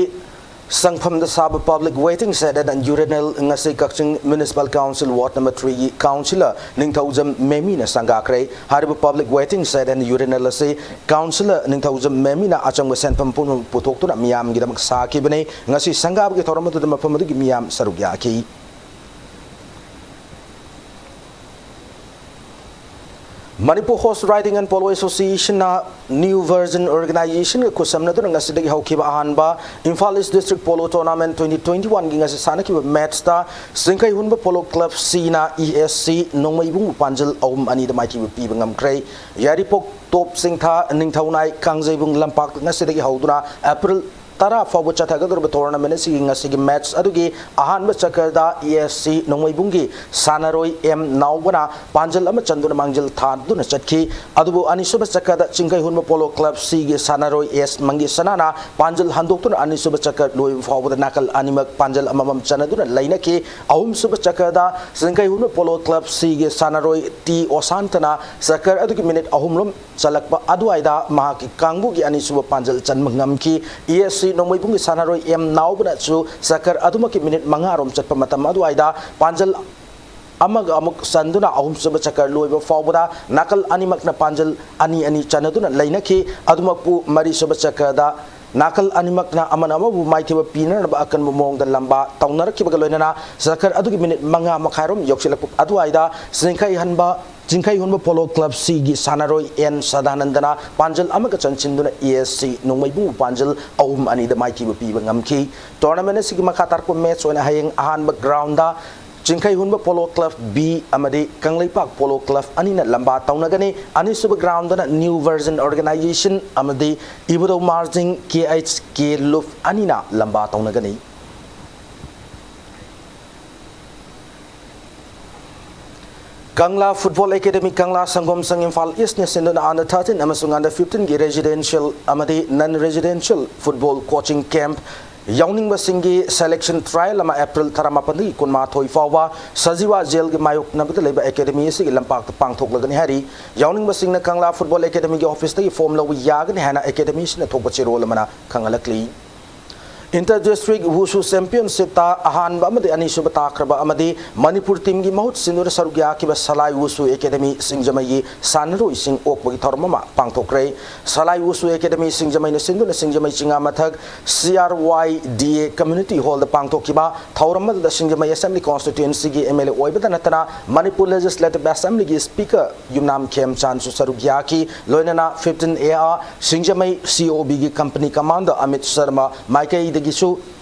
ꯁꯪꯐꯝꯗ ꯁꯥꯕ public waiting shed and urinal ꯉꯁꯤ ꯀꯛꯆꯤꯡ Municipal Council Ward number three ꯒꯤ councillor ꯅꯤꯡꯊꯧꯖꯝ ꯃꯦꯃꯤꯅ ꯁꯪꯒꯥꯈ꯭ꯔꯦ꯫ ꯍꯥꯏꯔꯤꯕ public waiting shed and urinal ꯑꯁꯤ councillor ꯅꯤꯡꯊꯧꯖꯝ ꯃꯦꯃꯤꯅ ꯑꯆꯪꯕ ꯁꯦꯟꯐꯝ ꯄꯨꯝꯅꯃꯛ ꯄꯨꯊꯣꯛꯇꯨꯅ ꯃꯤꯌꯥꯝꯒꯤꯗꯃꯛ ꯁꯥꯈꯤꯕꯅꯤ꯫ ꯉꯁꯤ ꯁꯪꯒꯥꯕꯒꯤ ꯊꯧꯔꯝ ꯑꯗꯨꯗ ꯃꯐꯝ ꯑꯗꯨꯒꯤ ꯃꯤꯌꯥꯝ ꯁꯔꯨꯛ ꯌꯥꯈꯤ꯫ Manipur Horse Riding and Polo Association ꯅ New Version Organization ꯒ ꯈꯨꯠꯁꯝꯅꯗꯨꯅ ꯉꯁꯤꯗꯒꯤ ꯍꯧꯈꯤꯕ ꯑꯍꯥꯟꯕ Imphal East District Polo Tournament twenty twenty-one ꯒꯤ ꯉꯁꯤ ꯁꯥꯟꯅꯈꯤꯕ match ꯇ ꯆꯤꯡꯈꯩꯍꯨꯟꯕ Polo Club C ꯅ E S C ꯅꯣꯡꯃꯩꯕꯨꯡꯕꯨ ꯄꯥꯟꯖꯜ ꯑꯍꯨꯝ ꯑꯅꯤꯗ ꯃꯥꯏꯊꯤꯕ ꯄꯤꯕ ꯉꯝꯈ꯭ꯔꯦ꯫ ꯌꯥꯏꯔꯤꯄꯣꯛ ꯇꯣꯞ ꯆꯤꯡꯊꯥ ꯅꯤꯡꯊꯧꯅꯥꯏ ꯀꯥꯡꯖꯩꯕꯨꯡ ꯂꯝꯄꯥꯛꯇ ꯉꯁꯤꯗꯒꯤ ꯍꯧꯗꯨꯅ April ꯇꯔꯥ ꯐꯥꯎꯕ ꯆꯠꯊꯒꯗꯧꯔꯤꯕ tournament ꯑꯁꯤꯒꯤ ꯉꯁꯤꯒꯤ match ꯑꯗꯨꯒꯤ ꯑꯍꯥꯟꯕ ꯆꯀꯔꯗ E S C ꯅꯣꯡꯃꯩꯕꯨꯡꯒꯤ ꯁꯥꯟꯅꯔꯣꯏ M ꯅꯥꯎꯕꯅ ꯄꯥꯟꯖꯜ ꯑꯃ ꯆꯟꯗꯨꯅ ꯃꯥꯡꯖꯤꯜ ꯊꯥꯗꯨꯅ ꯆꯠꯈꯤ꯫ ꯑꯗꯨꯕꯨ ꯑꯅꯤꯁꯨꯕ ꯆꯀꯔꯗ ꯆꯤꯡꯈꯩꯍꯨꯟꯕ Polo Club C ꯒꯤ ꯁꯥꯟꯅꯔꯣꯏ S ꯃꯪꯒꯦꯁꯅꯥꯅ ꯄꯥꯟꯖꯜ ꯍꯟꯗꯣꯛꯇꯨꯅ ꯑꯅꯤꯁꯨꯕ ꯆꯀꯔ ꯂꯣꯏꯕ ꯐꯥꯎꯕꯗ ꯅꯥꯀꯜ ꯑꯅꯤꯃꯛ ꯄꯥꯟꯖꯜ ꯑꯃꯃꯝ ꯆꯟꯅꯗꯨꯅ ꯂꯩꯅꯈꯤ꯫ ꯑꯍꯨꯝꯁꯨꯕ ꯆꯀꯔꯗ ꯆꯤꯡꯈꯩꯍꯨꯟꯕ Polo Club C ꯒꯤ ꯁꯥꯟꯅꯔꯣꯏ T ꯑꯣꯁꯥꯟꯇꯅ ꯆꯀꯔ ꯑꯗꯨꯒꯤ ꯃꯤꯅꯤꯠ ꯑꯍꯨꯝꯔꯣꯝ ꯆꯜꯂꯛꯄ ꯑꯗꯨꯋꯥꯏꯗ ꯃꯍꯥꯛꯀꯤ ꯀꯥꯡꯕꯨꯒꯤ ꯑꯅꯤꯁꯨꯕ ꯄꯥꯟꯖꯜ ꯆꯟꯕ ꯉꯝꯈꯤ꯫ E S C ꯅꯣꯡꯃꯩꯕꯨꯡꯒꯤ ꯁꯥꯟꯅꯔꯣꯏ M ꯅꯥꯎꯕꯅꯁꯨ ꯆꯀꯔ ꯑꯗꯨꯃꯛꯀꯤ ꯃꯤꯅꯤꯠ ꯃꯉꯥꯔꯣꯝ ꯆꯠꯄ ꯃꯇꯝ ꯑꯗꯨꯋꯥꯏꯗ ꯄꯥꯟꯖꯜ ꯑꯃꯒ ꯑꯃꯨꯛ ꯆꯟꯗꯨꯅ ꯑꯍꯨꯝꯁꯨꯕ ꯆꯀꯔ ꯂꯣꯏꯕ ꯐꯥꯎꯕꯗ ꯅꯥꯀꯜ ꯑꯅꯤꯃꯛꯅ ꯄꯥꯟꯖꯜ ꯑꯅꯤ ꯑꯅꯤ ꯆꯟꯅꯗꯨꯅ ꯂꯩꯅꯈꯤ꯫ ꯑꯗꯨꯃꯛꯄꯨ ꯃꯔꯤꯁꯨꯕ ꯆꯀꯔꯗ ꯅꯥꯀꯜ ꯑꯅꯤꯃꯛꯅ ꯑꯃꯅ ꯑꯃꯕꯨ ꯃꯥꯏꯊꯤꯕ ꯄꯤꯅꯅꯕ ꯑꯀꯟꯕ ꯃꯑꯣꯡꯗ ꯂꯝꯕꯥ ꯇꯧꯅꯔꯛꯈꯤꯕꯒ ꯂꯣꯏꯅꯅ ꯆꯀꯔ ꯑꯗꯨꯒꯤ ꯃꯤꯅꯤꯠ ꯃꯉꯥ ꯃꯈꯥꯏꯔꯣꯝ ꯌꯧꯁꯤꯜꯂꯛꯄ ꯑꯗꯨꯋꯥꯏꯗ ꯆꯤꯡꯈꯩ ꯍꯟꯕ, ꯆꯤꯡꯈꯩ ꯍꯨꯟꯕ ꯄꯣꯂꯣ ꯀ꯭ꯂꯕ ꯁꯤꯒꯤ ꯁꯥꯟꯅꯔꯣꯏ ꯑꯦꯟ ꯁꯗꯥꯅꯟꯗꯅ ꯄꯥꯟꯖꯜ ꯑꯃꯒ ꯆꯟꯁꯤꯟꯗꯨꯅ ꯑꯦ ꯑꯦꯁ ꯁꯤ ꯅꯣꯡꯃꯩꯕꯨꯡꯕꯨ ꯄꯥꯟꯖꯜ ꯑꯍꯨꯝ ꯑꯅꯤꯗ ꯃꯥꯏꯊꯤꯕ ꯄꯤꯕ ꯉꯝꯈꯤ꯫ ꯇꯣꯔꯅꯥꯃꯦꯟ ꯑꯁꯤꯒꯤ ꯃꯈꯥ ꯇꯥꯔꯛꯄ ꯃꯦꯆ ꯑꯣꯏꯅ ꯍꯌꯦꯡ ꯑꯍꯥꯟꯕ ꯒ꯭ꯔꯥꯎꯟꯗ ꯆꯤꯡꯈꯩ ꯍꯨꯟꯕ ꯄꯣꯂꯣ ꯀ꯭ꯂꯕ ꯕꯤ ꯑꯃꯗꯤ ꯀꯪꯂꯩꯄꯥꯛ ꯄꯣꯂꯣ ꯀ꯭ꯂꯕ ꯑꯅꯤꯅ ꯂꯝꯕꯥ ꯇꯧꯅꯒꯅꯤ꯫ ꯑꯅꯤꯁꯨꯕ ꯒ꯭ꯔꯥꯎꯟꯗꯅ ꯅ꯭ꯌꯨ ꯚꯔꯖꯟ ꯑꯣꯔꯒꯅꯥꯏꯖꯦꯁꯟ ꯑꯃꯗꯤ ꯏꯕꯨꯙꯧ ꯃꯥꯔꯖꯤꯡ ꯀꯦ ꯑꯩꯆ ꯀꯦ ꯂꯨꯞ ꯑꯅꯤꯅ ꯂꯝꯕꯥ ꯇꯧꯅꯒꯅꯤ꯫ ꯀꯪꯂꯥ ꯐꯨꯠꯕꯣꯜ ꯑꯦꯀꯥꯗꯦꯃꯤ, ꯀꯪꯂꯥ ꯁꯪꯒꯣꯝ ꯁꯪ, ꯏꯝꯐꯥꯜ ꯏꯁꯅ ꯁꯤꯟꯗꯨꯅ under thirteen ꯑꯃꯁꯨꯡ under fifteenꯒꯤ residential ꯑꯃꯗꯤ non residential football coaching camp ꯌꯥꯎꯅꯤꯡꯕꯁꯤꯡꯒꯤ selection trial ꯑꯃ ꯑꯦꯄ꯭ꯔꯤꯜ ꯇꯔꯥꯃꯥꯄꯟꯗꯒꯤ ꯀꯨꯟꯃꯥꯊꯣꯏ ꯐꯥꯎꯕ ꯁꯖꯤꯋꯥ ꯖꯦꯜꯒꯤ ꯃꯥꯌꯣꯛꯅꯕꯗ ꯂꯩꯕ ꯑꯦꯀꯥꯗꯦꯃꯤ ꯑꯁꯤꯒꯤ ꯂꯝꯄꯥꯛꯇ ꯄꯥꯡꯊꯣꯛꯂꯒꯅꯤ ꯍꯥꯏꯔꯤ꯫ ꯌꯥꯎꯅꯤꯡꯕꯁꯤꯡꯅ ꯀꯪꯂꯥ ꯐꯨꯠꯕꯣꯜ ꯑꯦꯀꯥꯗꯦꯃꯤꯒꯤ ꯑꯣꯐꯤꯁꯇꯒꯤ ꯐꯣꯝ ꯂꯧꯕ ꯌꯥꯒꯅꯤ ꯍꯥꯏꯅ ꯑꯦꯀꯥꯗꯦꯃꯤ ꯑꯁꯤꯅ ꯊꯣꯛꯄ ꯆꯦꯔꯣꯜ ꯑꯃꯅ ꯈꯪꯍꯜꯂꯛꯂꯤ꯫ Inter district wushu championshipꯇ ꯑꯍꯥꯟꯕ ꯑꯃꯗꯤ ꯑꯅꯤꯁꯨꯕ ꯇꯥꯈ꯭ꯔꯕ ꯑꯃꯗꯤ ꯃꯅꯤꯄꯨꯔ teamꯒꯤ ꯃꯍꯨꯠ ꯁꯤꯟꯗꯨꯅ ꯁꯔꯨꯛ ꯌꯥꯈꯤꯕ ꯁꯂꯥꯏ ꯋꯨꯁꯨ ꯑꯦꯀꯥꯗꯦꯃꯤ ꯁꯤꯡꯖꯃꯩꯒꯤ ꯁꯥꯟꯅꯔꯣꯏꯁꯤꯡ ꯑꯣꯛꯄꯒꯤ ꯊꯧꯔꯝ ꯑꯃ ꯄꯥꯡꯊꯣꯛꯈ꯭ꯔꯦ꯫ ꯁꯂꯥꯏ ꯋꯨꯁꯨ ꯑꯦꯀꯥꯗꯦꯃꯤ ꯁꯤꯡꯖꯃꯩꯅ ꯁꯤꯟꯗꯨꯅ ꯁꯤꯡꯖꯃꯩ ꯆꯤꯉꯥ ꯃꯊꯛ C R Y D A community hallꯗ ꯄꯥꯡꯊꯣꯛꯈꯤꯕ ꯊꯧꯔꯝ ꯑꯗꯨꯗ ꯁꯤꯡꯖꯃꯩ assembly constituencyꯒꯤ M L A ꯑꯣꯏꯕꯗ ꯅꯠꯇꯅ ꯃꯅꯤꯄꯨꯔ Legislative Assemblyꯒꯤ speaker ꯌꯨꯝꯅꯥꯝ ꯈꯦꯝꯆꯥꯟꯁꯨ ꯁꯔꯨꯛ ꯌꯥꯈꯤ꯫ ꯂꯣꯏꯅꯅ fifteen A R Singjamei C O Bꯒꯤ company commander Amit Sharma ꯃꯥꯏꯀꯩꯗꯒꯤꯁꯨ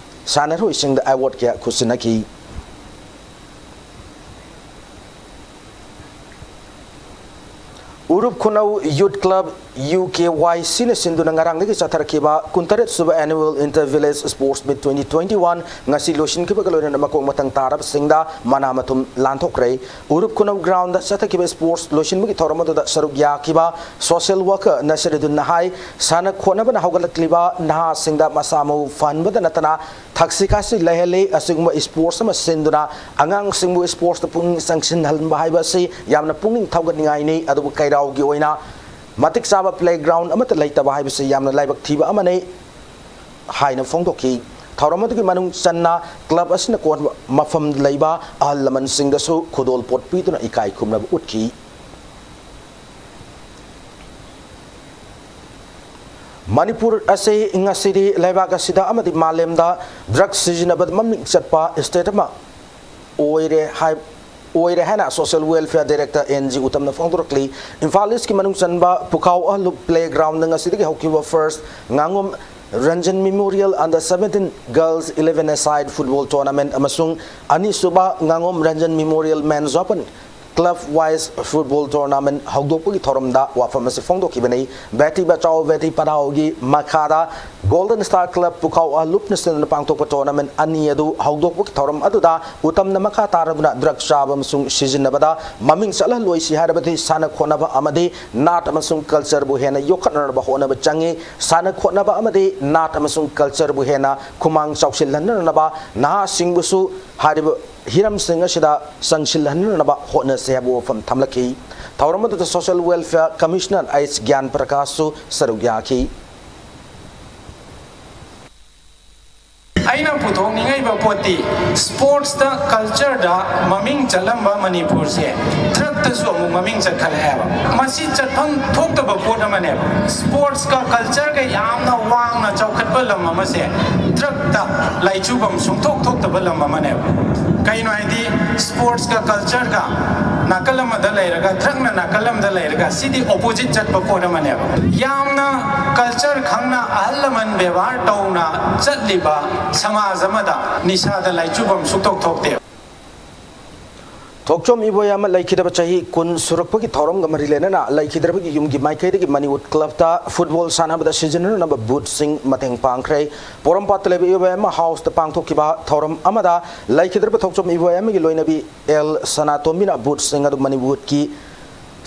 ꯁꯥꯟꯅꯔꯣꯏꯁꯤꯡꯗ award ꯀꯌꯥ ꯈꯨꯠꯁꯤꯟꯅꯈꯤ꯫ ꯎꯔꯨꯞ ꯈꯨꯅꯧ Youth Club, U K Y Cꯅ ꯁꯤꯟꯗꯨꯅ ꯉꯔꯥꯡꯗꯒꯤ ꯆꯠꯊꯔꯛꯈꯤꯕ ꯀꯨꯟꯇꯔꯦꯠ ꯁꯨꯕ Annual Inter Village Sports Meet twenty twenty-one ꯉꯁꯤ ꯂꯣꯏꯁꯤꯟꯈꯤꯕꯒ ꯂꯣꯏꯅꯅ ꯃꯀꯣꯛ ꯃꯊꯪ ꯇꯥꯔꯕꯁꯤꯡꯗ ꯃꯅꯥ ꯃꯊꯨꯝ ꯂꯥꯟꯊꯣꯛꯈ꯭ꯔꯦ꯫ ꯎꯔꯨꯞ ꯈꯨꯅꯧ groundꯗ ꯆꯠꯊꯈꯤꯕ sports ꯂꯣꯏꯁꯤꯟꯕꯒꯤ ꯊꯧꯔꯝ ꯑꯗꯨꯗ ꯁꯔꯨꯛ ꯌꯥꯈꯤꯕ social worker ꯅꯁꯤꯔꯨꯗꯤꯟꯅ ꯍꯥꯏ, ꯁꯥꯟꯅ ꯈꯣꯠꯅꯕꯅ ꯍꯧꯒꯠꯂꯛꯂꯤꯕ ꯅꯍꯥꯁꯤꯡꯗ ꯃꯁꯥ ꯃꯎ ꯐꯍꯟꯕꯗ ꯅꯠꯇꯅ ꯊꯛꯁꯤ ꯈꯥꯁꯤ ꯂꯩꯍꯜꯂꯤ꯫ ꯑꯁꯤꯒꯨꯝꯕ sports ꯑꯃ ꯁꯤꯟꯗꯨꯅ ꯑꯉꯥꯡꯁꯤꯡꯕꯨ sportsꯇ ꯄꯨꯛꯅꯤꯡ ꯆꯪꯁꯤꯟꯍꯟꯕ ꯍꯥꯏꯕ ꯑꯁꯤ ꯌꯥꯝꯅ ꯄꯨꯛꯅꯤꯡ ꯊꯧꯒꯠꯅꯤꯡꯉꯥꯏꯅꯤ꯫ ꯑꯗꯨꯕꯨ ꯀꯩꯔꯥꯎꯒꯤ ꯑꯣꯏꯅ ꯃꯇꯤꯛ ꯆꯥꯕ playground ꯑꯃꯠꯇ ꯂꯩꯇꯕ ꯍꯥꯏꯕꯁꯤ ꯌꯥꯝꯅ ꯂꯥꯏꯕꯛ ꯊꯤꯕ ꯑꯃꯅꯤ ꯍꯥꯏꯅ ꯐꯣꯡꯗꯣꯛꯈꯤ꯫ ꯊꯧꯔꯝ ꯑꯗꯨꯒꯤ ꯃꯅꯨꯡ ꯆꯟꯅ club ꯑꯁꯤꯅ ꯀꯣꯟꯕ ꯃꯐꯝ ꯂꯩꯕ ꯑꯍꯜ ꯂꯃꯟꯁꯤꯡꯗꯁꯨ ꯈꯨꯗꯣꯜꯄꯣꯠ ꯄꯤꯗꯨꯅ ꯏꯀꯥꯏ ꯈꯨꯝꯅꯕ ꯎꯠꯈꯤ꯫ ꯃꯅꯤꯄꯨꯔ ꯑꯁꯤ ꯉꯁꯤꯗꯤ ꯂꯩꯕꯥꯛ ꯑꯁꯤꯗ ꯑꯃꯗꯤ ꯃꯥꯂꯦꯝꯗ ꯗ꯭ꯔꯒ ꯁꯤꯖꯤꯟꯅꯕꯗ ꯃꯃꯤꯡ ꯆꯠꯄ ꯁ꯭ꯇꯦꯠ ꯑꯃ ꯑꯣꯏꯔꯦ ꯍꯥꯏ-, ꯑꯣꯏꯔꯦ ꯍꯥꯏꯅ social welfare director N G ꯎꯇꯝꯅ ꯐꯣꯡꯗꯣꯔꯛꯂꯤ꯫ ꯏꯝꯐꯥꯜ ꯏꯁꯀꯤ ꯃꯅꯨꯡ ꯆꯟꯕ ꯄꯨꯈꯥꯎ ꯑꯍꯜꯂꯨꯞ ꯄ꯭ꯂꯦꯒ꯭ꯔꯥꯎꯟꯗ ꯉꯁꯤꯗꯒꯤ ꯍꯧꯈꯤꯕ ꯐꯥꯔꯁ ꯉꯥꯉꯣꯝ Ranjan memorial under seventeen girls eleven a side football tournament ꯑꯃꯁꯨꯡ ꯑꯅꯤꯁꯨꯕ ꯉꯥꯉꯣꯝ Ranjan memorial men's open club wise football tournament ꯍꯧꯗꯣꯛꯄꯒꯤ ꯊꯧꯔꯝꯗ ꯋꯥꯐꯝ ꯑꯁꯤ ꯐꯣꯡꯗꯣꯛꯈꯤꯕꯅꯤ꯫ ꯕꯦꯇꯤ ꯕꯆꯥꯎ ꯕꯦꯇꯤ ꯄꯔꯥꯎꯒꯤ ꯃꯈꯥꯗ ꯒꯣꯜꯗꯟ ꯁ꯭ꯇꯥꯔ ꯀ꯭ꯂꯕ ꯄꯨꯈꯥꯎ ꯑꯍꯜꯂꯨꯞꯅ ꯁꯤꯟꯗꯨꯅ ꯄꯥꯡꯊꯣꯛꯄ ꯇꯣꯔꯅꯥꯃꯦꯟꯠ ꯑꯅꯤ ꯑꯗꯨ ꯍꯧꯗꯣꯛꯄꯒꯤ ꯊꯧꯔꯝ ꯑꯗꯨꯗ ꯎꯇꯝꯅ ꯃꯈꯥ ꯇꯥꯔꯗꯨꯅ ꯗ꯭ꯔꯒ ꯆꯥꯕ ꯑꯃꯁꯨꯡ ꯁꯤꯖꯤꯟꯅꯕꯗ ꯃꯃꯤꯡ ꯆꯠꯍꯜꯂꯣꯏꯁꯤ ꯍꯥꯏꯔꯕꯗꯤ ꯁꯥꯟꯅ ꯈꯣꯠꯅꯕ ꯑꯃꯗꯤ ꯅꯥꯠ ꯑꯃꯁꯨꯡ ꯀꯜꯆꯔꯕꯨ ꯍꯦꯟꯅ ꯌꯣꯛꯈꯠꯅꯅꯕ ꯍꯣꯠꯅꯕ ꯆꯪꯏ꯫ ꯁꯥꯟꯅ ꯈꯣꯠꯅꯕ ꯑꯃꯗꯤ ꯅꯥꯠ ꯑꯃꯁꯨꯡ ꯀꯜꯆꯔꯕꯨ ꯍꯦꯟꯅ ꯈꯨꯃꯥꯡ ꯆꯥꯎꯁꯤꯜꯍꯟꯅꯅꯕ ꯅꯍꯥꯁꯤꯡꯕꯨꯁꯨ ꯍꯥꯏꯔꯤꯕ ꯍꯤꯔꯝꯁꯤꯡ ꯑꯁꯤꯗ ꯆꯪꯁꯤꯜꯍꯟꯅꯅꯕ ꯍꯣꯠꯅꯁꯤ ꯍꯥꯏꯕ ꯋꯥꯐꯝ ꯊꯝꯂꯛꯈꯤ꯫ ꯊꯧꯔꯝ ꯑꯗꯨꯗ ꯁꯣꯁꯤꯌꯦꯜ ꯋꯦꯜꯐꯤꯌꯔ ꯀꯃꯤꯁꯅꯔ ꯑꯩꯆ ꯒ꯭ꯌꯥꯟ ꯄ꯭ꯔꯀꯥꯁꯁꯨ ꯁꯔꯨꯛ ꯌꯥꯈꯤ꯫ ꯑꯩꯅ ꯄꯨꯊꯣꯛꯅꯤꯡꯉꯤꯕ ꯄꯣꯠꯇꯤ ꯁ꯭ꯄꯣꯔꯠꯁꯇ, ꯀꯜꯆꯔꯗ ꯃꯃꯤꯡ ꯆꯠꯂꯝꯕ ꯃꯅꯤꯄꯨꯔꯁꯦ ꯗ꯭ꯔꯒꯇꯁꯨ ꯑꯃꯨꯛ ꯃꯃꯤꯡ ꯆꯠꯈꯠꯂꯦ ꯍꯥꯏꯕ꯫ ꯃꯁꯤ ꯆꯠꯐꯝ ꯊꯣꯛꯇꯕ ꯄꯣꯠ ꯑꯃꯅꯦꯕ꯫ ꯁ꯭ꯄꯣꯔꯠꯁꯀ ꯀꯜꯆꯔꯒ ꯌꯥꯝꯅ ꯋꯥꯡꯅ ꯆꯥꯎꯈꯠꯄ ꯂꯝ ꯑꯃꯁꯦ ꯗ꯭ꯔꯒꯇ ꯂꯥꯏꯆꯨꯐꯝ ꯁꯨꯡꯊꯣꯛ ꯊꯣꯛꯇꯕ ꯂꯝ ꯑꯃꯅꯦꯕ꯫ ꯀꯩꯅꯣ ꯍꯥꯏꯗꯤ, ꯁ꯭ꯄꯣꯔꯠꯁꯀ ꯀꯜꯆꯔꯒ ꯅꯥꯀꯜ ꯑꯃꯗ ꯂꯩꯔꯒ, ꯗ꯭ꯔꯒꯅ ꯅꯥꯀꯜ ꯑꯃꯗ ꯂꯩꯔꯒ, ꯁꯤꯗꯤ ꯑꯣꯄꯣꯖꯤꯠ ꯆꯠꯄ ꯄꯣꯠ ꯑꯃꯅꯦꯕ꯫ ꯌꯥꯝꯅ ꯀꯜꯆꯔ ꯈꯪꯅ, ꯑꯍꯜ ꯂꯃꯟ ꯕꯦꯕꯥꯔ ꯇꯧꯅ ꯆꯠꯂꯤꯕ ꯁꯃꯥꯖ ꯑꯃꯗ ꯅꯤꯁꯥꯗ ꯂꯥꯏꯆꯨꯐꯝ ꯁꯨꯡꯊꯣꯛ ꯊꯣꯛꯇꯦꯕ꯫ ꯊꯣꯛꯆꯣꯝ ꯏꯕꯣꯌꯥꯏꯃ ꯂꯩꯈꯤꯗꯕ ꯆꯍꯤ ꯀꯨꯟ ꯁꯨꯔꯛꯄꯒꯤ ꯊꯧꯔꯝꯒ ꯃꯔꯤ ꯂꯩꯅꯅ ꯂꯩꯈꯤꯗ꯭ꯔꯕꯒꯤ ꯌꯨꯝꯒꯤ ꯃꯥꯏꯀꯩꯗꯒꯤ ꯃꯅꯤꯋꯨꯗ ꯀ꯭ꯂꯕꯇ ꯐꯨꯠꯕꯣꯜ ꯁꯥꯟꯅꯕꯗ ꯁꯤꯖꯤꯟꯅꯅꯕ ꯕꯨꯠꯁꯤꯡ ꯃꯇꯦꯡ ꯄꯥꯡꯈ꯭ꯔꯦ꯫ ꯄꯣꯔꯣꯝꯄꯥꯠꯇ ꯂꯩꯕ ꯏꯕꯣꯌꯥꯏꯃ ꯍꯥꯎꯁꯇ ꯄꯥꯡꯊꯣꯛꯈꯤꯕ ꯊꯧꯔꯝ ꯑꯃꯗ ꯂꯩꯈꯤꯗ꯭ꯔꯕ ꯊꯣꯛꯆꯣꯝ ꯏꯕꯣꯌꯥꯏꯃꯒꯤ ꯂꯣꯏꯅꯕꯤ ꯑꯦꯜ ꯁꯅꯥꯇꯣꯝꯕꯤꯅ ꯕꯨꯠꯁꯤꯡ ꯑꯗꯨ ꯃꯅꯤꯋꯨꯗꯀꯤ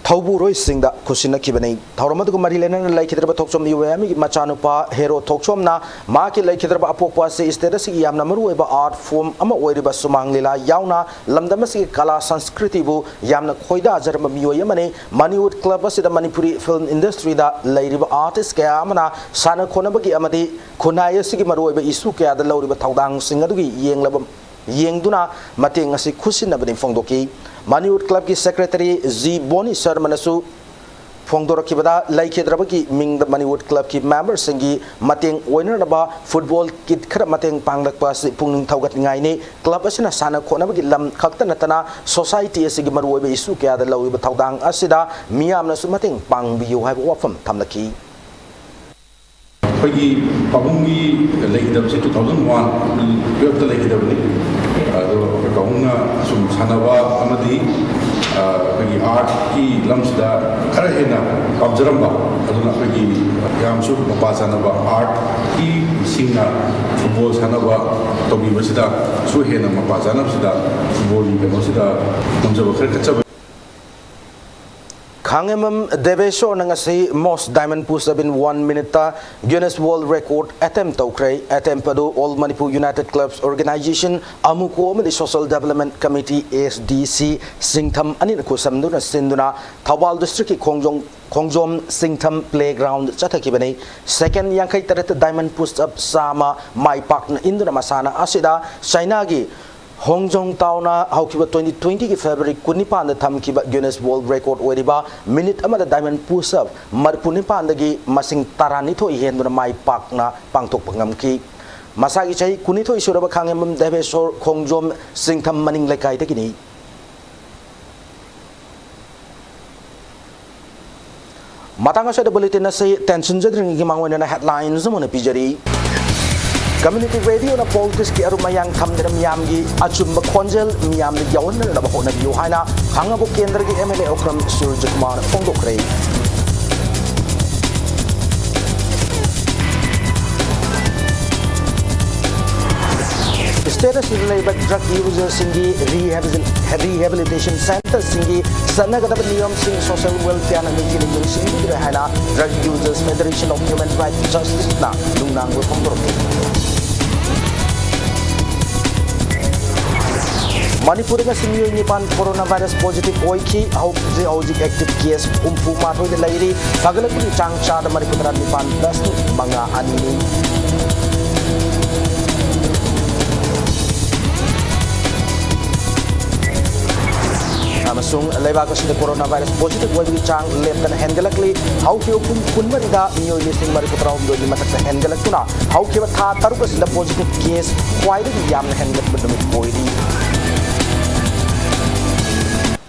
ꯊꯧꯕꯨꯔꯣꯏꯁꯤꯡꯗ ꯈꯨꯠꯁꯤꯟꯅꯈꯤꯕꯅꯤ꯫ ꯊꯧꯔꯝ ꯑꯗꯨꯒ ꯃꯔꯤ ꯂꯩꯅꯅ ꯂꯩꯈꯤꯗ꯭ꯔꯕ ꯊꯣꯛꯆꯣꯝ ꯏꯕꯣꯌꯥꯏꯃꯒꯤ ꯃꯆꯥꯅꯨꯄꯥ ꯍꯦꯔꯣ ꯊꯣꯛꯆꯣꯝꯅ ꯃꯍꯥꯛꯀꯤ ꯂꯩꯈꯤꯗ꯭ꯔꯕ ꯑꯄꯣꯛꯄ ꯑꯁꯤ ꯁ꯭ꯇꯦꯠ ꯑꯁꯤꯒꯤ ꯌꯥꯝꯅ ꯃꯔꯨꯑꯣꯏꯕ ꯑꯥꯔꯠ ꯐꯣꯔꯝ ꯑꯃ ꯑꯣꯏꯔꯤꯕ ꯁꯨꯃꯥꯡ ꯂꯤꯂꯥ ꯌꯥꯎꯅ ꯂꯝꯗꯝ ꯑꯁꯤꯒꯤ ꯀꯂꯥ ꯁꯪꯁꯀ꯭ꯔꯤꯇꯤꯕꯨ ꯌꯥꯝꯅ ꯈꯣꯏꯗꯥꯖꯔꯝꯕ ꯃꯤꯑꯣꯏ ꯑꯃꯅꯤ꯫ ꯃꯅꯤꯋꯨꯗ ꯀ꯭ꯂꯕ ꯑꯁꯤꯗ ꯃꯅꯤꯄꯨꯔꯤ ꯐꯤꯜꯝ ꯏꯟꯗꯁꯇ꯭ꯔꯤꯗ ꯂꯩꯔꯤꯕ ꯑꯥꯔꯇꯤꯁ ꯀꯌꯥ ꯑꯃꯅ ꯁꯥꯟꯅ ꯈꯣꯠꯅꯕꯒꯤ ꯑꯃꯗꯤ ꯈꯨꯟꯅꯥꯏ ꯑꯁꯤꯒꯤ ꯃꯔꯨꯑꯣꯏꯕ ꯏꯁꯨ ꯀꯌꯥꯗ ꯂꯧꯔꯤꯕ ꯊꯧꯗꯥꯡꯁꯤꯡ ꯑꯗꯨꯒꯤ ꯌꯦꯡꯂꯕ ꯌꯦꯡꯗꯨꯅ ꯃꯇꯦꯡ ꯑꯁꯤ ꯈꯨꯠꯁꯤꯟꯅꯕꯅꯤ ꯐꯣꯡꯗꯣꯛꯈꯤ꯫ ꯃꯅꯤꯋꯨꯗ ꯀ꯭ꯂꯕꯀꯤ ꯁꯦꯀ꯭ꯔꯦꯇꯔꯤ ꯖꯤ ꯕꯣꯅꯤ ꯁꯔꯃꯅꯁꯨ ꯐꯣꯡꯗꯣꯔꯛꯈꯤꯕꯗ, ꯂꯩꯈꯤꯗ꯭ꯔꯕꯒꯤ ꯃꯤꯡꯗ ꯃꯅꯤꯋꯨꯗ ꯀ꯭ꯂꯕꯀꯤ ꯃꯦꯝꯕꯔꯁꯤꯡꯒꯤ ꯃꯇꯦꯡ ꯑꯣꯏꯅꯅꯕ ꯐꯨꯠꯕꯣꯜ ꯀꯤꯠ ꯈꯔ ꯃꯇꯦꯡ ꯄꯥꯡꯂꯛꯄ ꯑꯁꯤ ꯄꯨꯛꯅꯤꯡ ꯊꯧꯒꯠꯅꯤꯡꯉꯥꯏꯅꯤ꯫ ꯀ꯭ꯂꯕ ꯑꯁꯤꯅ ꯁꯥꯟꯅ ꯈꯣꯠꯅꯕꯒꯤ ꯂꯝ ꯈꯛꯇ ꯅꯠꯇꯅ ꯁꯣꯁꯥꯏꯇꯤ ꯑꯁꯤꯒꯤ ꯃꯔꯨꯑꯣꯏꯕ ꯏꯁꯨ ꯀꯌꯥꯗ ꯂꯧꯔꯤꯕ ꯊꯧꯗꯥꯡ ꯑꯁꯤꯗ ꯃꯤꯌꯥꯝꯅꯁꯨ ꯃꯇꯦꯡ ꯄꯥꯡꯕꯤꯌꯨ ꯍꯥꯏꯕ ꯋꯥꯐꯝ ꯊꯝꯂꯛꯈꯤ꯫ ꯑꯩꯈꯣꯏꯒꯤ ꯄꯥꯕꯨꯡꯒꯤ ꯂꯩꯈꯤꯗꯕꯁꯦ two thousand one twelveꯇ ꯂꯩꯈꯤꯗꯕꯅꯤ꯫ ꯑꯗꯣ ꯑꯩꯈꯣꯏ ꯄꯥꯕꯨꯡꯅ ꯁꯨꯝ ꯁꯥꯟꯅꯕ ꯑꯃꯗꯤ ꯑꯩꯈꯣꯏꯒꯤ ꯑꯥꯔꯠꯀꯤ ꯂꯝꯁꯤꯗ ꯈꯔ ꯍꯦꯟꯅ ꯄꯥꯝꯖꯔꯝꯕ, ꯑꯗꯨꯅ ꯑꯩꯈꯣꯏꯒꯤ ꯌꯥꯝꯁꯨ ꯃꯄꯥ ꯆꯥꯅꯕ ꯑꯥꯔꯠꯀꯤ ꯁꯤꯡꯅ ꯐꯨꯠꯕꯣꯜ ꯁꯥꯟꯅꯕ ꯇꯧꯕꯤꯕꯁꯤꯗꯁꯨ ꯍꯦꯟꯅ ꯃꯄꯥ ꯆꯥꯅꯕꯁꯤꯗ ꯐꯨꯠꯕꯣꯜꯒꯤ ꯀꯩꯅꯣꯁꯤꯗ ꯉꯝꯖꯕ ꯈꯔ ꯀꯠꯆꯕ꯫ ꯈꯥꯡꯉꯦꯝꯕꯝ ꯗꯦꯕꯦꯁꯣꯔꯅ ꯉꯁꯤ most diamond push up in one minuteꯇ Guinness World Record attempt ꯇꯧꯈ꯭ꯔꯦ꯫ Attempt ꯑꯗꯨ All Manipur United Clubs Organisation, ꯑꯃꯨꯀꯣ ꯑꯃꯗꯤ Social Development Committee, S D C, ꯁꯤꯡꯊꯝ ꯑꯅꯤꯅ ꯈꯨꯠꯁꯝꯗꯨꯅ ꯁꯤꯟꯗꯨꯅ ꯊꯧꯕꯥꯜ ꯗꯤꯁꯇ꯭ꯔꯤꯛꯀꯤ ꯈꯣꯡꯖꯣꯝ ꯈꯣꯡꯖꯣꯝ ꯁꯤꯡꯊꯝ playground ꯆꯠꯊꯈꯤꯕꯅꯤ꯫ Second ꯌꯥꯡꯈꯩ ꯇꯔꯦꯠꯇ diamond push up ꯆꯥꯝꯃ ꯃꯥꯏ ꯄꯥꯛꯅ ꯏꯟꯗꯨꯅ ꯃꯁꯥꯟꯅ ꯑꯁꯤꯗ ꯆꯥꯏꯅꯥꯒꯤ ꯍꯣꯡꯖꯣꯡ ꯇꯥꯎꯅ ꯍꯧꯈꯤꯕ twenty twentyꯒꯤ February ꯀꯨꯟꯅꯤꯄꯥꯟꯗ ꯊꯝꯈꯤꯕ Guinness World Record ꯑꯣꯏꯔꯤꯕ ꯃꯤꯅꯤꯠ ꯑꯃꯗ diamond push up ꯃꯔꯤꯐꯨ ꯅꯤꯄꯥꯟꯗꯒꯤ ꯃꯁꯤꯡ ꯇꯔꯥꯅꯤꯊꯣꯏ ꯍꯦꯟꯗꯨꯅ ꯃꯥꯏ ꯄꯥꯛꯅ ꯄꯥꯡꯊꯣꯛꯄ ꯉꯝꯈꯤ꯫ ꯃꯁꯥꯒꯤ ꯆꯍꯤ ꯀꯨꯟꯅꯤꯊꯣꯏ ꯁꯨꯔꯕ ꯈꯥꯡꯉꯦꯝꯕꯝ ꯗꯦꯕꯦꯁꯣꯔ ꯈꯣꯡꯖꯣꯝ ꯁꯤꯡꯊꯝ ꯃꯅꯤꯡ ꯂꯩꯀꯥꯏꯗꯒꯤꯅꯤ꯫ ꯃꯇꯥꯡ ꯑꯁꯤꯗ bulletin ꯑꯁꯤ ꯇꯦꯟꯁꯤꯟꯖꯗ꯭ꯔꯤꯉꯩꯒꯤ ꯃꯥꯡꯑꯣꯏꯅꯅ headlines ꯑꯃ ꯑꯣꯏꯅ ꯄꯤꯖꯔꯤ꯫ Community radioꯅ politicsꯀꯤ ꯑꯔꯨꯝ ꯑꯌꯥꯡ ꯊꯝꯗꯅ ꯃꯤꯌꯥꯝꯒꯤ ꯑꯆꯨꯝꯕ ꯈꯣꯟꯖꯦꯜ ꯃꯤꯌꯥꯝꯗ ꯌꯧꯍꯟꯅꯅꯕ ꯍꯣꯠꯅꯕꯤꯌꯨ ꯍꯥꯏꯅ ꯈꯥꯡꯉꯕꯣꯛ ꯀꯦꯟꯗ꯭ꯔꯒꯤ M L A Okram ꯁꯨꯔꯖꯀꯨꯃꯥꯔꯅ ꯐꯣꯡꯗꯣꯛꯈ꯭ꯔꯦ꯫ State ꯑꯁꯤꯗ ꯂꯩꯕ drug userꯁꯤꯡꯒꯤ rehabilitation centreꯁꯤꯡꯒꯤ ꯆꯠꯅꯒꯗꯕ ꯅꯤꯌꯣꯝꯁꯤꯡ social welfareꯅ ꯅꯤꯡꯊꯤꯅ ꯌꯦꯡꯁꯤꯟꯕꯤꯗ꯭ꯔꯦ ꯍꯥꯏꯅ Drug Users Federation of Human Rights Justiceꯅ ꯅꯨꯡꯅꯥꯡꯕ ꯐꯣꯡꯗꯣꯔꯛꯈꯤ꯫ ꯃꯅꯤꯄꯨꯔꯗ ꯉꯁꯤ ꯃꯤꯑꯣꯏ ꯅꯤꯄꯥꯟ coronavirus positive ꯑꯣꯏꯈꯤ꯫ ꯍꯧꯖꯤꯛ ꯍꯧꯖꯤꯛ active case ꯍꯨꯝꯐꯨ ꯃꯥꯊꯣꯏꯗ ꯂꯩꯔꯤ꯫ ꯐꯒꯠꯂꯛꯄꯒꯤ ꯆꯥꯡ ꯆꯥꯗ ꯃꯔꯤꯐꯨ ꯇꯔꯥ ꯅꯤꯄꯥꯟ plus ꯃꯉꯥ ꯑꯅꯤꯅꯤ꯫ ꯑꯃꯁꯨꯡ ꯂꯩꯕꯥꯛ ꯑꯁꯤꯗ ꯀꯣꯔꯣꯅꯥ ꯚꯥꯏꯔꯁ ꯄꯣꯖꯤꯇꯤꯚ ꯑꯣꯏꯕꯒꯤ ꯆꯥꯡ ꯂꯦꯞꯇꯅ ꯍꯦꯟꯒꯠꯂꯛꯂꯤ꯫ ꯍꯧꯈꯤꯕ ꯄꯨꯡ ꯀꯨꯟꯃꯔꯤꯗ ꯃꯤꯑꯣꯏ ꯂꯤꯁꯤꯡ ꯃꯔꯤꯐꯨ ꯇꯔꯥꯍꯨꯝꯗꯣꯏꯒꯤ ꯃꯊꯛꯇ ꯍꯦꯟꯒꯠꯂꯛꯇꯨꯅ ꯍꯧꯈꯤꯕ ꯊꯥ ꯇꯔꯨꯛ ꯑꯁꯤꯗ ꯄꯣꯖꯤꯇꯤꯚ ꯀꯦꯁ ꯈ꯭ꯋꯥꯏꯗꯒꯤ ꯌꯥꯝꯅ ꯍꯦꯟꯒꯠꯄ ꯅꯨꯃꯤꯠ ꯑꯣꯏꯔꯤ꯫